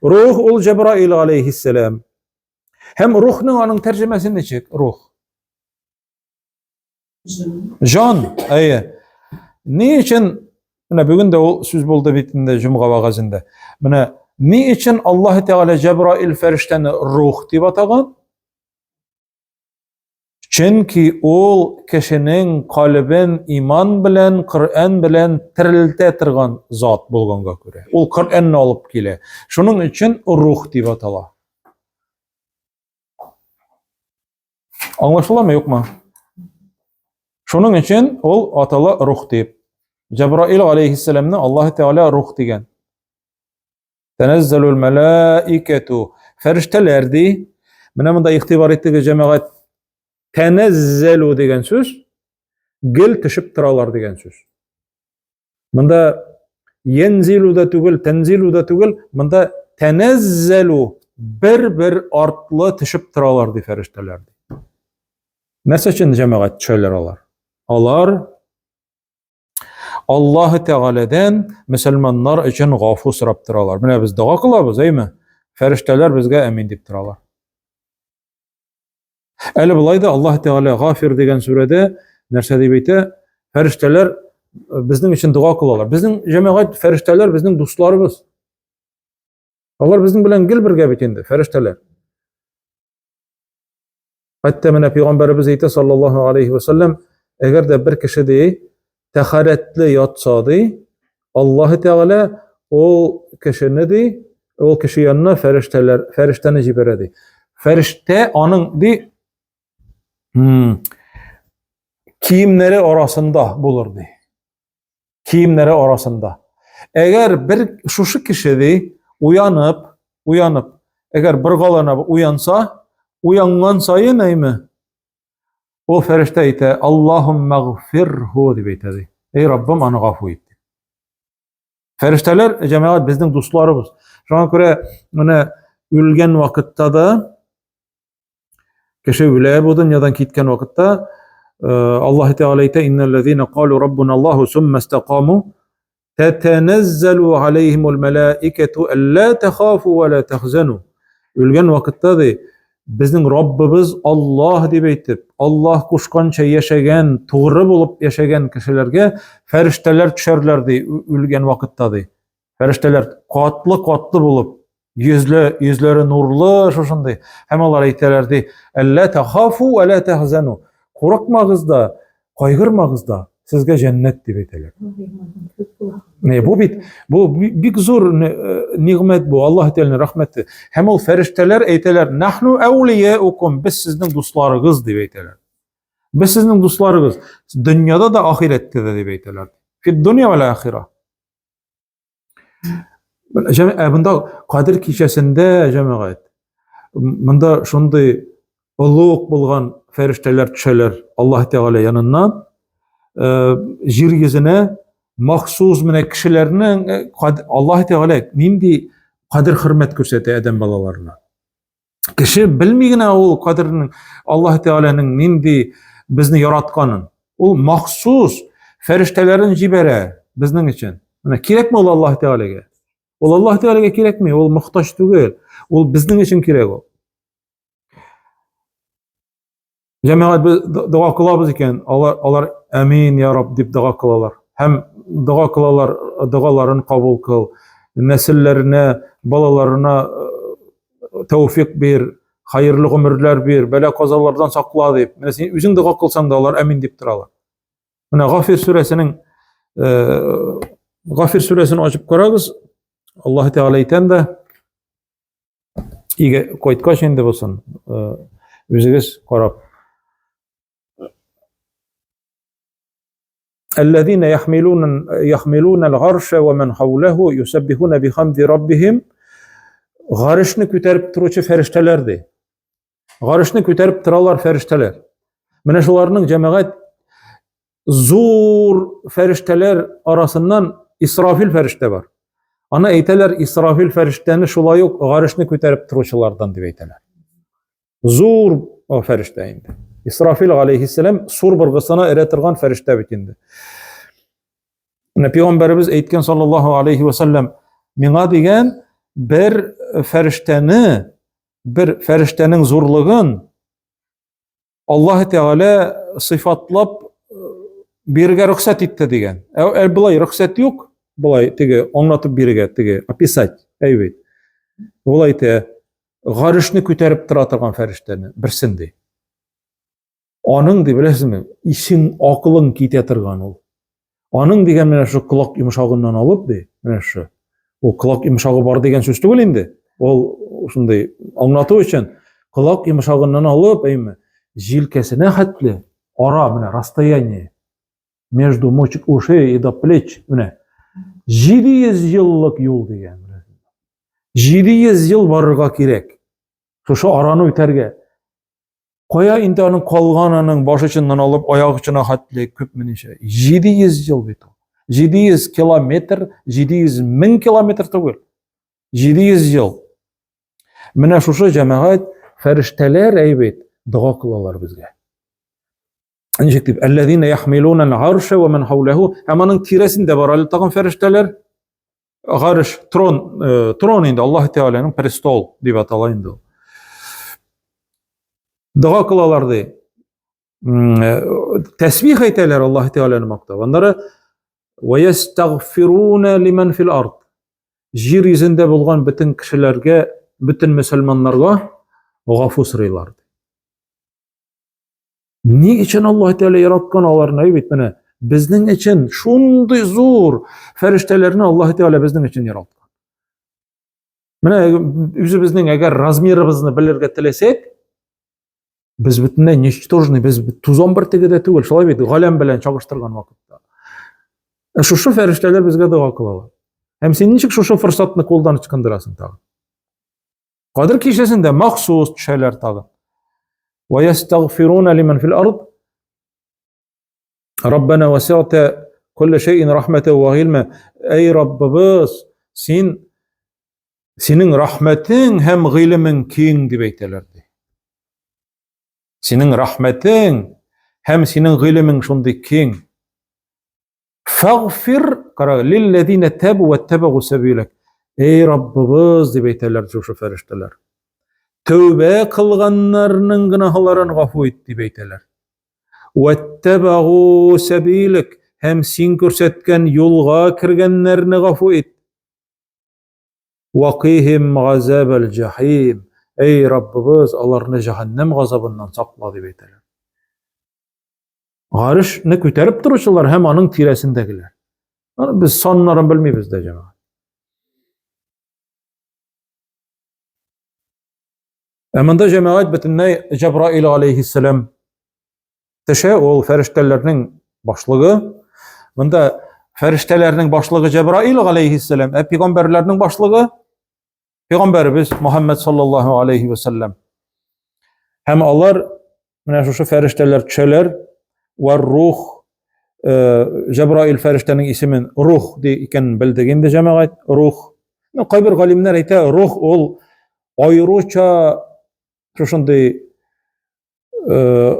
Рух ул Җәбраил алейхиссәлам. Һәм рухның аның тәрҗемәсе ничек? Рух. Җан, әйе. Ни өчен менә бүген дә ул сүз булды бит инде җомга вәгазендә. Менә ни өчен Аллаһ Тәгалә Җәбраил фәрештәне рух дип атаган? Чөнки ул кешенең калебен иман белән, Коръән белән терелтә торган зат булганга күрә. Ул Коръәнне алып килә. Шуның өчен рух дип атала. Аңлашыламы, юкмы? Шуның өчен ул атала рух дип. Җәбраил алейхиссәламны Аллаһ Тәгалә рух дигән. Тәнәззәлүл мәләикәту. Фәрештәләр ди. Менә монда игътибар итегез, җәмәгать. Тәнәззәлү дигән сүз гел төшеп торалар дигән сүз. Монда янзилу да түгел, тәнзилу да түгел, монда тәнәззәлү бер-бер артлы төшеп торалар ди фәрештәләр. Нәрсә өчен җәмәгать төшәләр алар? Алар Аллаһ Тәгаләдән мөселманнар өчен гафу сорап торалар. Менә без дога кылабыз, әйме? Фәрештәләр безгә әмин дип торалар. Әле болай да Аллаһ Тәгалә Гафир дигән сүрәдә нәрсә дип әйтә? Фәрештәләр безнең өчен дога кылалар. Безнең җәмәгать фәрештәләр безнең дусларыбыз. Алар безнең белән гел бергә бит инде, фәрештәләр. Хәтта менә пәйгамбәребез әйтә саллаллаһу алейхи ва саллям, әгәр дә бер кеше ди, тәхәрәтле ятса ди, Аллаһ Тәгалә ул кешене ди, ул кеше янына фәрештәләр, фәрештәне җибәрә ди. Фәрештә аның ди киемнәре арасында булыр ди. Киемнәре арасында. Әгәр бер шушы кеше ди, уянып, уянып, әгәр боргаланып уянса, уянган саен әйме, ул фәрештә әйтә, Аллаһумма гфирху дип әйтә ди. Эй Раббым, аны гафу ит. Фәрештәләр, җәмәгать, безнең дусларыбыз. Шуңа күрә менә үлгән вакытта да Кеше үлә бу дөньядан киткән вакытта Аллаһ Тәгалә әйтә: "Иннәлләзина калу раббуна Аллаһу сумма истакаму татаназзалу алейхимул малаикату алла тахафу ва ла тахзану". Үлгән вакытта ди, безнең Раббыбыз Аллаһ дип әйтеп, Аллаһ кушканча яшәгән, тугры булып яшәгән кешеләргә фәрештәләр төшәрләр ди, үлгән вакытта ди. Фәрештәләр катлы-катлы булып, йөзле, йөзләре нурлы шушындый. Һәм алар әйтәләр ди, әллә тахафу, әллә тахзану. Курыкмагыз да, кайгырмагыз да, сезгә җәннәт дип әйтәләр. Не, бу бит бу бик зур э, нигъмәт бу, Аллаһ Тәгаләнең рәхмәте. Һәм ул фәрештәләр әйтәләр, нахну әүлияукум, без сезнең дусларыгыз дип әйтәләр. Без сезнең дусларыгыз. Дөньяда да, ахирәттә дә дип әйтәләр. Фид дөнья вәл ахира. Ә монда Кадер кичәсендә, җәмәгать, монда шундый олуг булган фәрештәләр төшәләр Аллаһ Тәгалә яныннан җир йөзенә махсус менә кешеләрнең Аллаһ Тәгалә нинди кадер хөрмәт күрсәтә адәм балаларына. Кеше белми генә ул кадернең Аллаһ Тәгаләнең нинди безне яратканын. Ул махсус фәрештәләрен җибәрә безнең өчен. Менә кирәкме ул Аллаһ Тәгаләгә? Ул Аллаһ Тәгаләгә кирәкми, ул мохтаҗ түгел. Ул безнең өчен кирәк ул. Җәмәгать без дога кылабыз икән, алар алар амин я Рабб дип дога кылалар. Һәм дога кылалар, догаларын кабул кыл. Нәселләренә, балаларына э, тәүфик бир, хәерле гомерләр бир, бәла-казалардан сакла дип. Менә син үзең дога кылсаң да алар амин дип торалар. Менә Гафир сүрәсенең э, Гафир сүрәсен ачып карагыз. Аллаһ Тәгалә әйтән дә, Өйгә кайткач инде булсын, үзегез карап. الذين يحملون يحملون العرش ومن حوله يسبحون بحمد ربهم Гарышны күтәреп торучы фәрештәләр ди. Гарышны күтәреп торалар фәрештәләр. Менә шуларның җәмәгать зур фәрештәләр арасыннан Исрафил фәрештә бар. Аны әйтәләр Исрафил фәрештәне шулай ук гарышны күтәреп торучылардан дип әйтәләр. Зур фәрештә инде. Исрафил алейхиссәлам сур быргысына эрә торган фәрештә бит инде. Менә пәйгамбәребез әйткән саллаллаһу алейхи ва саллям, миңа дигән бер фәрештәне, бер фәрештәнең зурлыгын Аллаһ Тәгалә сыйфатлап э, бирергә рөхсәт итте дигән. Ә, ә болай рөхсәт юк, болай теге аңлатып бирергә, теге описать, әй бит. Ул әйтә, гарышны күтәреп тора торган фәрештәне, берсен ди. Аның ди, беләсезме, исең, акылың китә торган ул. Аның дигән менә шу колак йомшагыннан алып ди, менә шу. Ул колак йомшагы бар дигән сүз түгел инде. Ул шундый аңлату өчен колак йомшагыннан алып, әйме, җилкәсенә хәтле Ара, менә расстояние между мочек ушей и до плеч, менә 700 еллык юл дигән. 700 ел барырга кирәк. Шушы араны үтәргә. Кая инде аның калганының баш очыннан алып аяк очына хәтле күпме ничә? 700 ел бит ул. 700 километр, 700 мең километр түгел. 700 ел. Менә шушы җәмәгать фәрештәләр әйбит дога кылалар безгә. Ничек дип? Әлләзина яхмилуна аль-арша ва ман хауляху. Һәм аның тирәсендә бар әле тагын фәрештәләр. Гарыш, трон, э, трон инде Аллаһ Тәгаләнең престол дип атала инде ул. Дога кылалар ди. Э, тәсбих әйтәләр Аллаһ Тәгаләне мактап. Аннары ва ястагфируна лиман фил ард. Җир йөзендә булган бөтен кешеләргә, бөтен мөселманнарга гафу сорыйлар. Ни өчен Аллаһ Тәгалә яраткан аларны бит менә безнең өчен шундый зур фәрештәләрне Аллаһ Тәгалә безнең өчен яраткан. Менә үзебезнең әгәр размерыбызны белергә теләсәк, без бөтенләй ничтожный, без тузан бөртеге дә түгел, шулай бит, галәм белән чагыштырган вакытта. Ә шушы фәрештәләр безгә дога кылалар. Һәм син ничек шушы форсатны кулдан ычкындырасың тагын? Кадер кичәсендә махсус төшәләр тагы. Ва ястагфируна лиман фил ард. Раббана васи'та кулли шәйин рахмата ва гыйльма. Әй Раббыбыз, син синең рахмәтең һәм гыйлемең киң дип әйтәләр ди. Синең рахмәтең һәм синең гыйлемең шундый киң. Фагфир, кара, лилләзина табу ва табагу сәбиләк. Эй Раббыбыз дип әйтәләр шушы фәрештәләр. Тәүбә кылганнарның гөнаһларын гафу ит дип әйтәләр. Ваттабагу сәбилек һәм син күрсәткән юлга кергәннәрне гафу ит. Вакыйһим газабал җахим. Эй Раббыбыз, аларны җәһәннәм газабыннан сакла дип әйтәләр. Гарышны күтәреп торучылар һәм аның тирәсендәгеләр. Аны без саннарын белмибез дә, җәмәгать. Ә монда җәмәгать бөтенләй Җәбраил алейхиссалам төшә, ул фәрештәләрнең башлыгы. Монда фәрештәләрнең башлыгы Җәбраил алейхиссалам, ә пәйгамбәрләрнең башлыгы Пәйгамбәребез Мухаммад саллаллаһу алейхи ва саллям. Һәм алар менә шушы фәрештәләр төшәләр, вар рух э, Җәбраил фәрештәнең исемен рух ди икәнен белдек инде җәмәгать, рух. Ну, кайбер галимнәр әйтә, рух ул аеруча шушындый Э,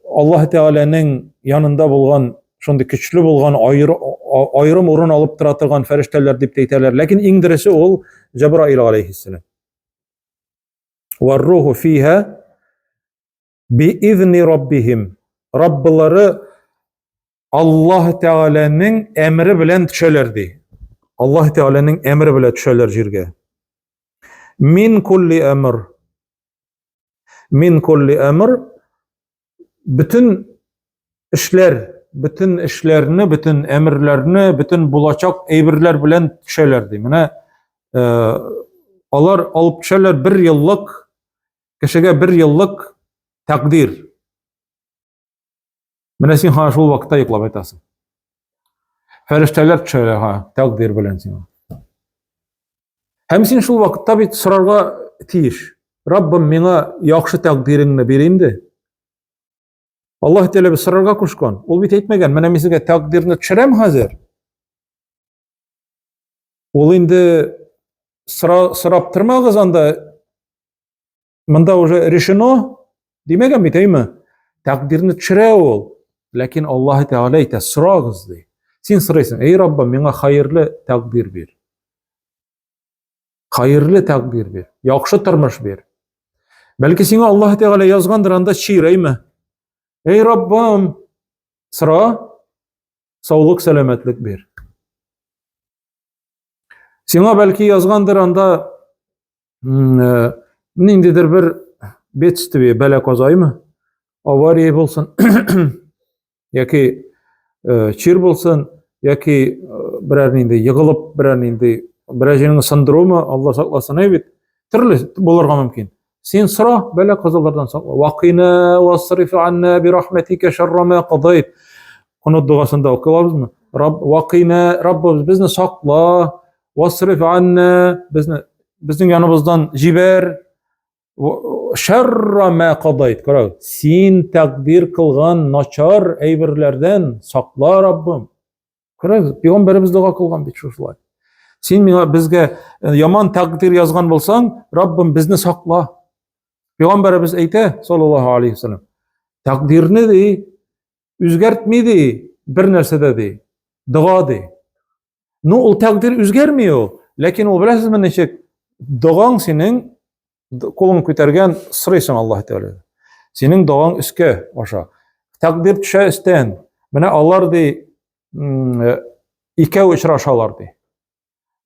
Аллаһ Тәгаләнең янында булган шундый көчле булган аерым урын алып тора торган фәрештәләр дип тә әйтәләр. Ләкин иң дөресе ул Җәбраил алейһиссәлам. Варруху фиһа би изни раббихим. Раббылары Аллаһ Тәгаләнең әмере белән төшәләр ди. Аллаһ Тәгаләнең әмере белән төшәләр җиргә. Мин кулли әмр. Мин кулли әмр бөтен эшләр, бөтен эшләрне, бөтен әмерләрне, бөтен булачак әйберләр белән төшәләр ди. Менә э, алар алып төшәләр бер еллык кешегә бер еллык тәкъдир. Менә син һа шул вакытта йоклап ятасың. Фәрештәләр төшәләр һа, тәкъдир белән сиңа. Һәм син шул вакытта бит сорарга тиеш. Раббым, миңа яхшы тәкъдиреңне бир инде. Аллаһ Тәгалә бит сорарга кушкан. Ул бит әйтмәгән, менә мин сезгә тәкъдирне төшерәм хәзер. Ул инде сора, сорап тормагыз анда Монда уже решено димәгән бит, әйме? Тәкъдирне төшерә ул. Ләкин Аллаһ Тәгалә әйтә, сорагыз ди. Син сорыйсың, эй Раббым, миңа хәерле тәкъдир бир. Хәерле тәкъдир бир. Яхшы тормыш бир. Бәлки сиңа Аллаһ Тәгалә язгандыр анда чир, әйме? Эй Раббым, сора, саулык, сәламәтлек бир. Сиңа бәлки язгандыр анда Э, ниндидер бер бедствие, бәла казаймы, авария булсын, яки э, чир булсын, яки э, берәр нинди егылып, берәр нинди берәр җиреңне сындырумы, Алла сакласын, әй бит, төрле булырга мөмкин. Син сора, бәла казалардан сакла. Вакина васриф анна би рахматика шарра ма кадайт. Кунут догасында укый алабызмы? Раб вакина, Раббыбыз безне сакла, васриф анна, безне безнең яныбыздан җибәр. Шарра ма кадайт. Карагыз, син тәкъдир кылган начар әйберләрдән сакла, Раббым. Күрәсез, пәйгамбәребез дога кылган бит шушылай. Син миңа безгә яман тәкъдир язган булсаң, Раббым безне сакла. Пәйгамбәребез әйтә, саллаллаһу алейхи вәсәлләм, тәкъдирне ди, үзгәртми ди, бер нәрсә дә ди, дога ди. Ну, ул тәкъдир үзгәрми ул, ләкин ул беләсезме ничек? Догаң синең кулың күтәргән, сорыйсың Аллаһ Тәгаләдән. Синең догаң өскә аша. Тәкъдир төшә өстән. Менә алар ди икәү очрашалар ди.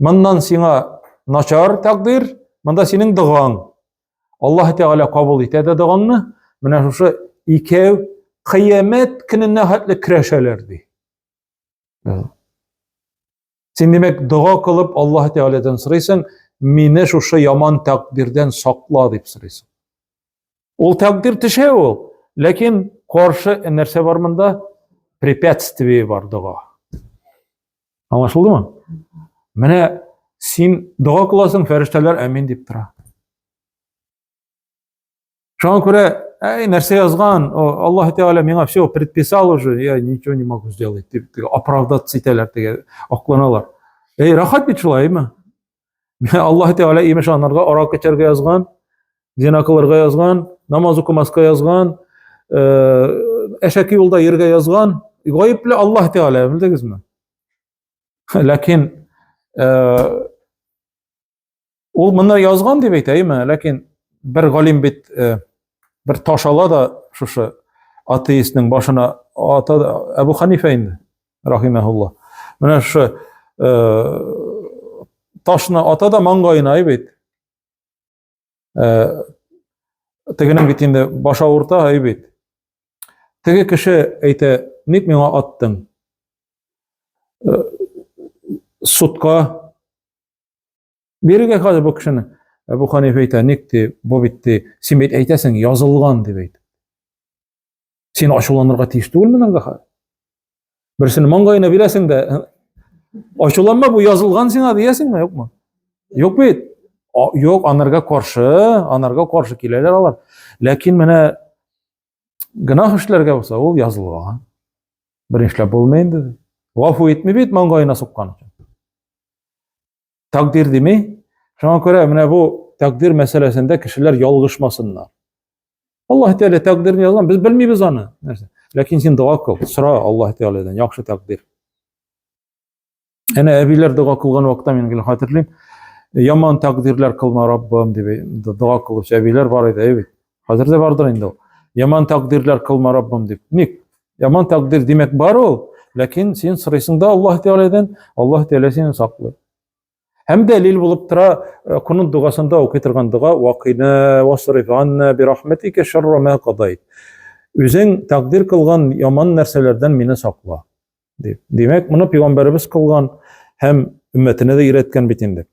Моннан сиңа начар тәкъдир, монда синең догаң. Аллаһ Тәгалә кабул итә дә догаңны. Менә шушы икәү кыямәт көненә хәтле көрәшәләр ди. Син димәк дога кылып Аллаһ Тәгаләдән сорыйсың, мине шушы яман тәкъдирдән сакла дип сорыйсың. Ул тәкъдир төшә ул, ләкин каршы нәрсә бар монда? Препятствие бар дога. Аңлашылдымы? Менә син дога кыласың, фәрештәләр әмин дип тора. Шуңа күрә, әй, нәрсә язган, Аллаһ Тәгалә миңа все предписал уже, я ничего не могу сделать, дип оправдаться итәләр, теге акланалар. Әй, рәхәт бит шулай, әйме? Аллаһ Тәгалә имеш анарга аракы эчәргә язган, зина кылырга язган, намаз укымаска язган, әшәке юлда йөрергә язган. Гаепле Аллаһ Тәгалә, белдегезме? Ләкин Ул моны язган дип әйтә, әйме? Ләкин бер галим бит э, бер таш ала да шушы атеистның башына ата да, Әбу Ханифа инде, рахимәһулла. Менә шушы э, ташны ата да маңгаена, әй бит. Э, тегенең бит инде баш авырта, әй бит. Теге кеше әйтә, ник миңа аттың? Э, судка Бирегә хәзер бу кешене. Әбу Ханиф әйтә, ник ди, бу бит ди, син бит әйтәсең, язылган дип әйт. Син ачуланырга тиеш түгелме аңа хәзер? Берсен маңгаена бирәсең дә, ачуланма, бу язылган сиңа диясеңме, юкмы? Юк бит. Юк, анарга каршы, анарга каршы киләләр алар. Ләкин менә гөнаһ эшләргә булса, ул язылган. Бер эшләп булмый инде. Гафу итми бит маңгаена суккан өчен. Тәкъдир дими. Шуңа күрә менә бу тәкъдир мәсьәләсендә кешеләр ялгышмасыннар. Аллаһ Тәгалә тәкъдирне язган, без белмибез аны. Нәрсә? Ләкин син дога кыл, сора Аллаһ Тәгаләдән яхшы тәкъдир. Әнә әбиләр дога кылган вакытта мин гел хәтерлим. Яман тәкъдирләр кылма, Раббым дип дога кылучы әбиләр бар иде, әй бит. Хәзер дә бардыр инде ул. Яман тәкъдирләр кылма, Раббым дип. Ник? Яман тәкъдир димәк бар ул, ләкин син сорыйсың да Аллаһ Тәгаләдән, Аллаһ Тәгалә сине саклый. Һәм дәлил булып тора э, кунут догасында укый торган дога вакина васриф анна би рахматика шарра ма кадайт. Үзең тәкъдир кылган яман нәрсәләрдән мине сакла. Дип. Димәк, моны пәйгамбәребез кылган һәм өммәтенә дә өйрәткән бит инде.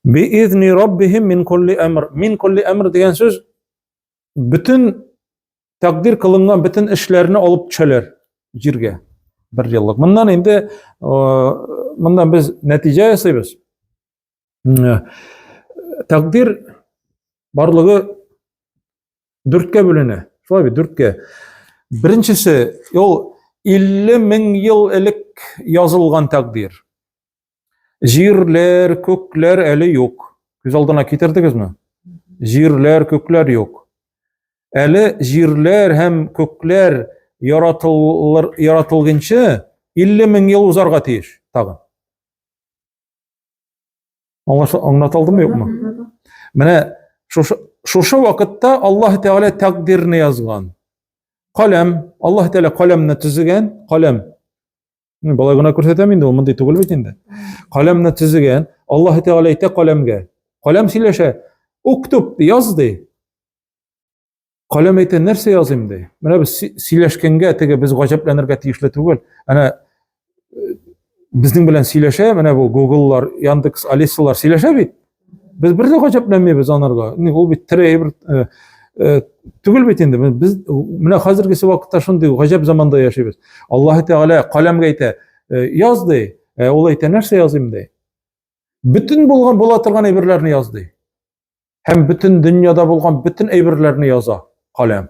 Би изни раббихим мин кулли әмр. Мин кулли әмр дигән сүз бөтен тәкъдир кылынган бөтен эшләрне алып төшәләр җиргә бер еллык. Моннан инде моннан без нәтиҗә ясыйбыз. Тәкъдир барлыгы дүрткә бүленә. Шулай бит, дүрткә. Беренчесе, ул 50 мең ел элек язылган тәкъдир. Җирләр, күкләр әле юк. Күз алдына китердегезме? Җирләр, күкләр юк. Әле җирләр һәм күкләр яратылыр, яратылгынчы 50 мең ел узарга тиеш тагын. Аңлата алдымы юкмы? Менә шушы, шушы вакытта Аллаһ Тәгалә тәкъдирне язган. Каләм, Аллаһ Тәгалә каләмне төзегән, каләм. Мин болай гына күрсәтәм инде, ул мондый түгел бит инде. Каләмне төзегән, Аллаһ Тәгалә әйтә каләмгә. Каләм сөйләшә. Уктуб, яз ди. Каләм әйтә, нәрсә языйм ди. Менә без сөйләшкәнгә теге без гаҗәпләнергә тиешле түгел. Әнә э, безнең белән сөйләшә, менә бу Google'лар, Яндекс, Алисалар сөйләшә бит. Без бер дә гаҗәпләнмибез анарга. Ул бит тере әйбер э, э, түгел бит инде. Без менә хәзергесе вакытта шундый гаҗәп заманда яшибез. Аллаһ Тәгалә каләмгә әйтә, «Э, яз ди. Ә ул әйтә, нәрсә языйм ди. Бөтен булган була торган әйберләрне яз ди. Һәм бөтен дөньяда булган бөтен әйберләрне яза каләм.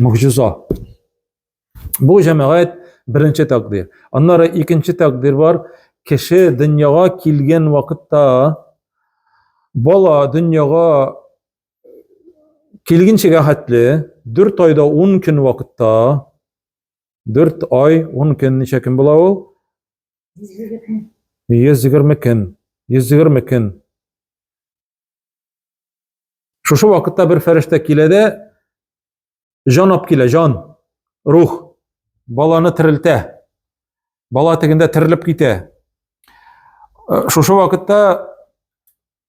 Могҗиза. Бу җәмәгать беренче тәкъдир. Аннары икенче тәкъдир бар. Кеше дөньяга килгән вакытта бала дөньяга килгәнчегә хәтле 4 айда 10 көн вакытта 4 ай 10 көн ничә көн була ул? 120 көн. 120 көн. Шушы вакытта бер фәрештә килә дә җан алып килә, җан, рух. Баланы терелтә. Бала тегендә терелеп китә. Э, шушы вакытта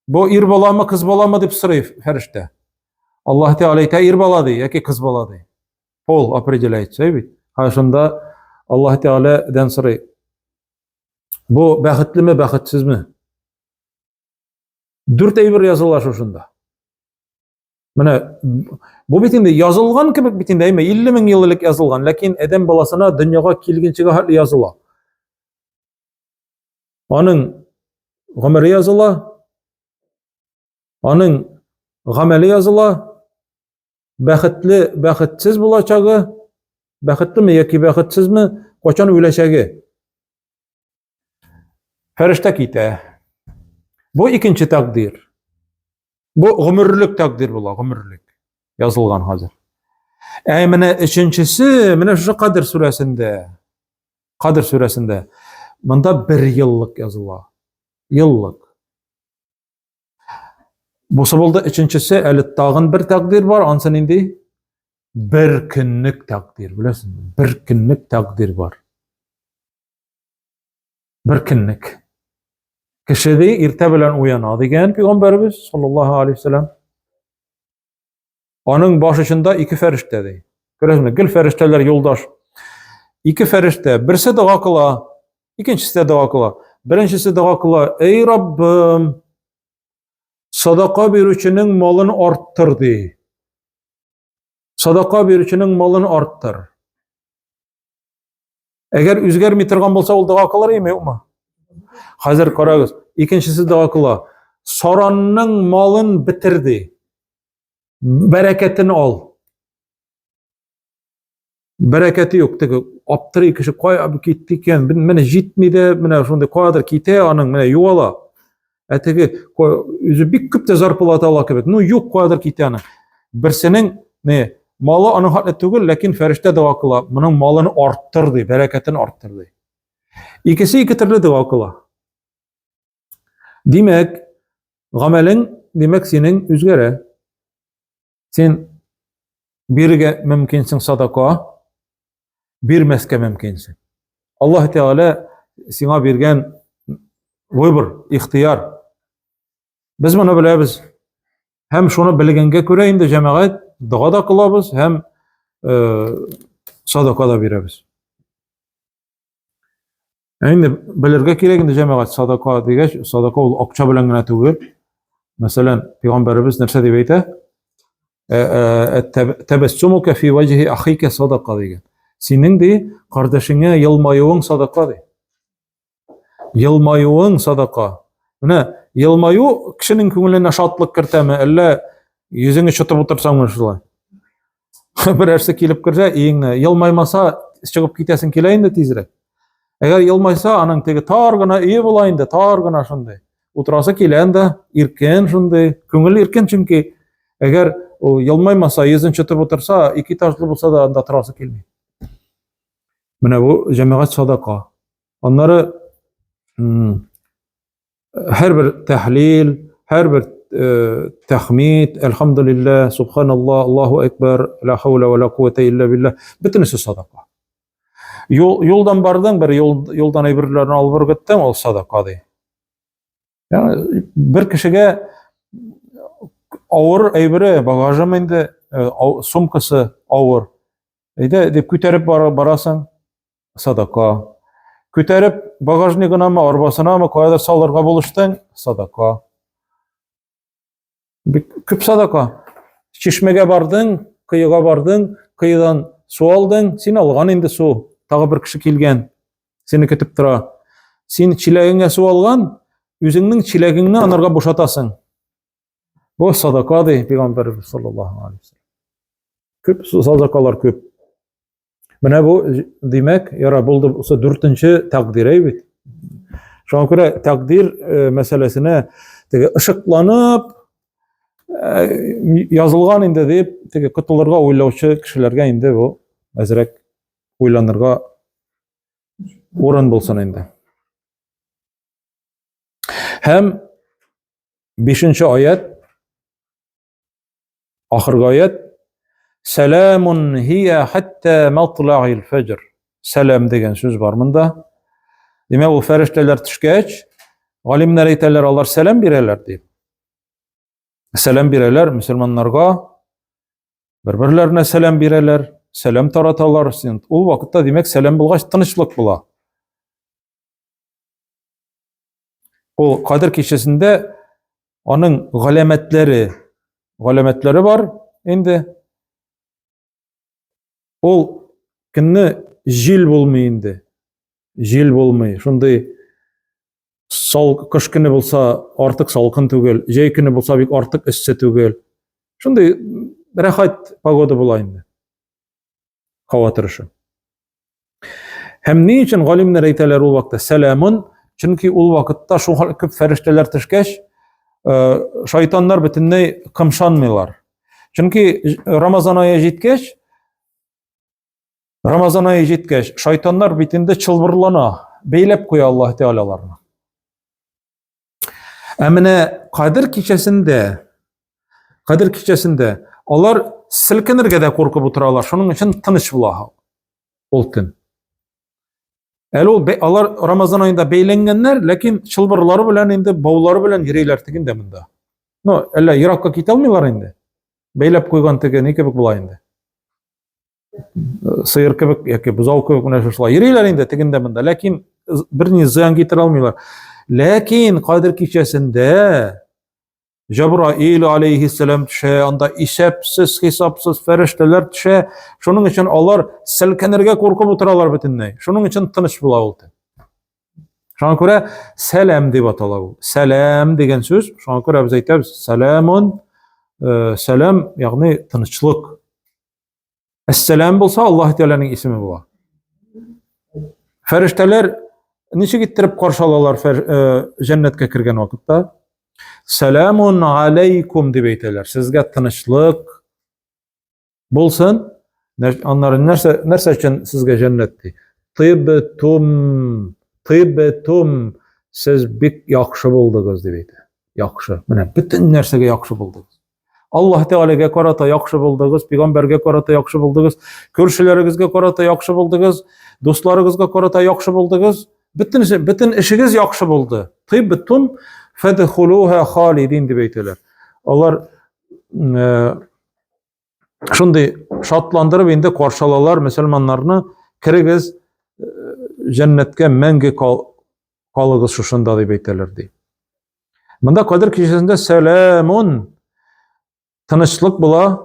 бу ир баламы, кыз баламы дип сорый фәрештә. Аллаһ Тәгалә әйтә, ир бала ди яки кыз бала ди. Пол определяется бит. Һәм шунда Аллаһ Тәгаләдән сорый. Бу бәхетлеме, бәхетсезме? Дүрт әйбер языла шушында. Менә бу бит инде язылган кебек бит инде, әйме 50 мең ел элек язылган, ләкин адәм баласына дөньяга килгәнчегә хәтле языла. Аның гомере языла, аның гамәле языла, бәхетле, бәхетсез булачагы, бәхетлеме яки бәхетсезме, кайчан үләчәге. Фәрештә китә. Бу икенче тәкъдир. Бу гомерлек тәкъдир була, гомерлек. Язылган хәзер. Ә менә өченчесе, менә шушы Кадр сүрәсендә. Кадр сүрәсендә. Монда бер еллык языла. Еллык. Бусы булды өченчесе, әле тагын бер тәкъдир бар, ансы нинди? Бер көнлек тәкъдир, беләсезме? Бер көнлек тәкъдир бар. Бер көнлек. Кеше ди иртә белән уяна дигән пәйгамбәребез саллаллаһу алейһи вәсәләм. Аның баш очында ике фәрештә ди. Күрәсезме? Гел фәрештәләр юлдаш. Ике фәрештә, берсе дога кыла, икенчесе дә дога кыла. Беренчесе дога кыла: "Эй Раббым, садака бирүченең малын арттыр" ди. Садака бирүченең малын арттыр. Әгәр үзгәрми торган булса, ул дога кылыр име, юкмы? Хәзер карагыз, икенчесе дога кыла. Саранның малын бетер ди. Бәрәкәтен ал. Бәрәкәте юк, теге аптырый кеше кая китте икән, менә җитми дә, менә шундый каядыр китә аның, менә югала. Ә теге үзе бик күп тә зарплата ала кебек. Ну юк, каядыр китә аның. Берсенең не малы аның хәтле түгел, ләкин фәрештә дога кыла. Моның малын арттыр ди, бәрәкәтен арттыр ди. Икесе ике төрле дога кыла. Димәк, гамәлең, димәк, синең үзгәрә. Син бирергә мөмкинсең садака, бирмәскә мөмкинсең. Аллаһ Тәгалә сиңа биргән выбор, ихтияр. Без моны беләбез. Һәм шуны белгәнгә күрә инде җәмәгать дога да кылабыз һәм э, садака да бирәбез. Ә инде белергә кирәк инде җәмәгать садака дигәч, садака ул акча белән генә түгел. Мәсәлән, пәйгамбәребез нәрсә дип әйтә? Э, э, Тәбәссумука фи ваҗһи ахика садака дигән. Синең ди кардәшеңә елмаюың садака ди. Елмаюың садака. Менә елмаю кешенең күңеленә шатлык кертәме, әллә йөзеңне чытып утырсаңмы шулай? Берәрсе килеп керсә, өеңне елмаймаса, чыгып китәсең килә инде тизрәк. Әгәр елмайса, аның теге тар гына өе була инде, тар гына шундый. Утырасы килә инде, иркен шундый, күңел иркен чөнки. Әгәр ул елмаймаса, йөзен чытып утырса, ике этажлы булса да анда торасы килми. Менә бу җәмәгать садака. Аннары һәрбер тәхлил, һәрбер э, тәхмид, әлхәмдүлилләһ, субханаллаһ, Аллаһу акбар, ла хаула ва ла куәтә илля билләһ, бөтенесе садака. Юл, юлдан бардың, бер юл, юлдан әйберләрне алып ыргыттың, ул садака ди. Ягъни бер кешегә авыр әйбере, багажым инде, э, сумкасы авыр. Әйдә, дип күтәреп барасың, садака. Күтәреп багажнигынамы, арбасынамы, каядыр салырга булыштың, садака. Бик күп садака. Чишмәгә бардың, коега бардың, коедан су алдың, син алган инде су. Тагы бер кеше килгән, сине көтеп тора. Син чиләгеңә су алган, үзеңнең чиләгеңне анарга бушатасың. Бу садака ди пәйгамбәрбез саллаллаһу алейһи вәсәлләм. Күп садакалар күп. Менә бу, димәк, яра булды, булса дүртенче тәкъдир әй бит. Шуңа күрә тәкъдир э, мәсьәләсенә теге ышыкланып э, язылган инде дип, теге котылырга уйлаучы кешеләргә инде бу әзрәк уйланырга урын булсын инде. Һәм бишенче аят Ахыргы аят Сәламун һия хәтта матла'ил фәҗр. Сәлам дигән сүз бар монда. Димәк, ул фәрештәләр төшкәч, галимнәр әйтәләр, алар сәлам бирәләр дип. Сәлам бирәләр мөселманнарга, бер-берләренә сәлам бирәләр, сәлам тараталар. Ул вакытта, димәк, сәлам булгач, тынычлык була. Ул Кадер кичәсендә аның галәмәтләре, галәмәтләре бар инде. Ул көнне җил булмый инде. Җил булмый. Шундый сал кыш көне булса артык салкын түгел, җәй көне булса бик артык эссе түгел. Шундый рәхәт погода була инде. Һава торышы. Һәм ни өчен галимнәр әйтәләр ул вакытта сәламун? Чөнки ул вакытта шул күп фәрештәләр төшкәч, э, шайтаннар бөтенләй кымшанмыйлар. Чөнки Рамазан ае җиткәч, Рамазан ае җиткәч, шайтаннар бит инде чылбырлана, бәйләп куя Аллаһ Тәгалә аларны. Ә менә Кадер кичәсендә, Кадер кичәсендә алар селкенергә дә куркып утыралар. Шуның өчен тыныч була ул төн. Әле ул алар Рамазан аенда бәйләнгәннәр, ләкин чылбырлары белән инде баулары белән йөриләр тегендә монда. Ну, әллә еракка китә алмыйлар инде. Бәйләп куйган теге ни кебек була инде. Сыер кебек яки бозау кебек менә шушылай йөриләр инде тегендә монда, ләкин берни зыян китерә алмыйлар. Ләкин Кадер кичәсендә Җабраил алейхиссәлам төшә, анда исәпсез, хисапсыз фәрештәләр төшә. Шуның өчен алар селкенергә куркып утыралар бөтенләй. Шуның өчен тыныч була ул төн. Шуңа күрә сәлам дип атала ул. Сәлам дигән сүз, шуңа күрә без әйтәбез сәламун, э, сәлам, ягъни тынычлык. Әссәлам булса, Аллаһ Тәгаләнең исеме була. Фәрештәләр ничек иттереп каршы алалар э, җәннәткә кергән вакытта? Сәламун алейкум дип әйтәләр. Сезгә тынычлык булсын. Аннары нәрсә нәрсә өчен сезгә җәннәт ди? Тибтум, тибтум, сез бик яхшы булдыгыз дип әйтә. Яхшы. Менә бөтен нәрсәгә яхшы булдыгыз. Аллаһ Тәгаләгә карата яхшы булдыгыз, пәйгамбәргә карата яхшы булдыгыз, күршеләрегезгә карата яхшы булдыгыз, дусларыгызга карата яхшы булдыгыз. Бөтен бөтен эшегез яхшы булды. Тибтум фадхулуха халидин дип әйтәләр. Алар э, шундый шатландырып инде каршы алалар мөселманнарны, керегез э, җәннәткә мәңге кал калыгыз шушында дип әйтәләр ди. Монда Кадер кичәсендә сәламун тынычлык була.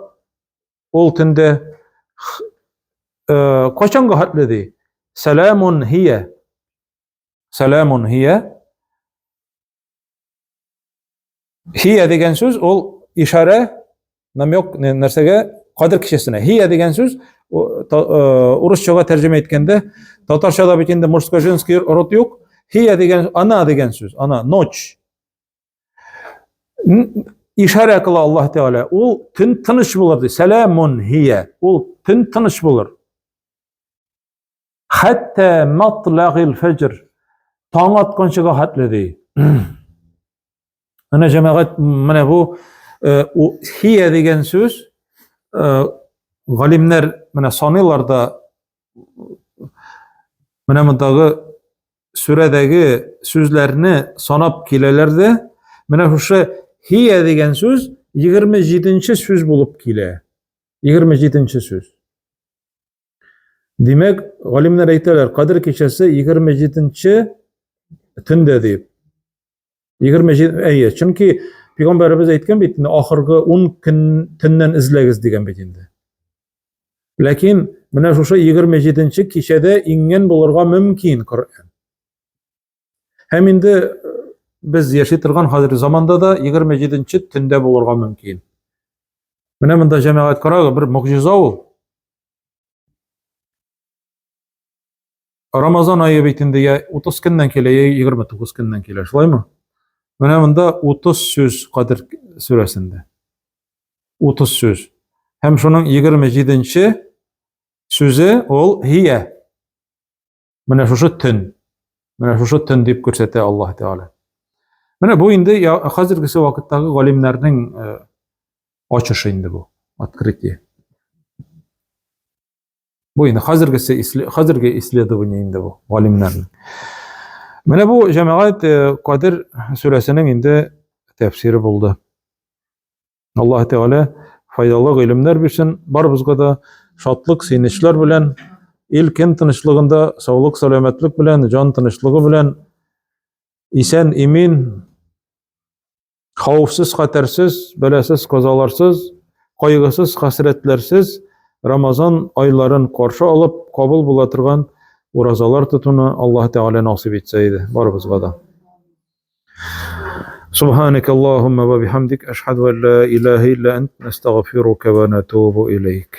Ул төндә э, кайчанга хәтле ди? Сәламун һия. Сәламун һия. Һия дигән сүз ул ишарә, намек нәрсәгә? Кадер кичәсенә. Һия дигән сүз э, урысчага тәрҗемә иткәндә, татарчада бит инде мужско-женский род юк. Һия дигән ана дигән сүз, ана, ночь. Ишарә кыла Аллаһ Тәгалә. Ул төн тыныч булыр ди. Сәламун һия. Ул төн тыныч булыр. Хәтта матлагил фәҗр. Таң атканчыга хәтле ди. Менә җәмәгать, менә бу э, хия дигән сүз э, галимнәр менә саныйлар да менә мондагы сүрәдәге сүзләрне санап киләләр дә, менә шушы хия дигән сүз 27 сүз булып килә. 27 сүз. Димәк, галимнәр әйтәләр, Кадер кичәсе 27-нче төндә дип. 27, әйе, чөнки пәйгамбәребез әйткән бит инде, ахыргы 10 көн төннән эзләгез дигән бит инде. Ләкин менә шушы 27 кичәдә иңгән булырга мөмкин Коръән. Һәм инде э, без яши торган хәзерге заманда да 27 төндә булырга мөмкин. Менә монда җәмәгать карагыз, бер могҗиза ул. Рамазан ае бит инде я 30 көннән килә, я 29 көннән килә, шулаймы? Менә монда 30 сүз Кадер сүрәсендә. 30 сүз. Һәм шуның 27-нче сүзе ул һия. Менә шушы төн. Менә шушы төн дип күрсәтә Аллаһ Тәгалә. Менә бу инде хәзергесе вакыттагы галимнәрнең э, ачышы инде бу, открытие. Бу инде хәзергесе хәзерге исследование инде бу галимнәрнең. Менә бу җәмәгать э, Кадер сүрәсенең инде тәфсире булды. Аллаһ Тәгалә файдалы гыйлемнәр бирсен барыбызга да шатлык, сөенечләр белән, ил-көн тынычлыгында, саулык, сәламәтлек белән, җан тынычлыгы белән исән, имин, Хәвефсез, хәтәрсез, бәласез, казаларсыз, кайгысыз, хәсрәтләрсез Рамазан айларын каршы алып, кабул була торган уразалар тотуны Аллаһ Тәгалә насыйп итсә иде барыбызга да. Субханак Аллаһумма ва бихамдик ашһаду ан ла илаһа илля ант настагъфирука ва натубу илейк.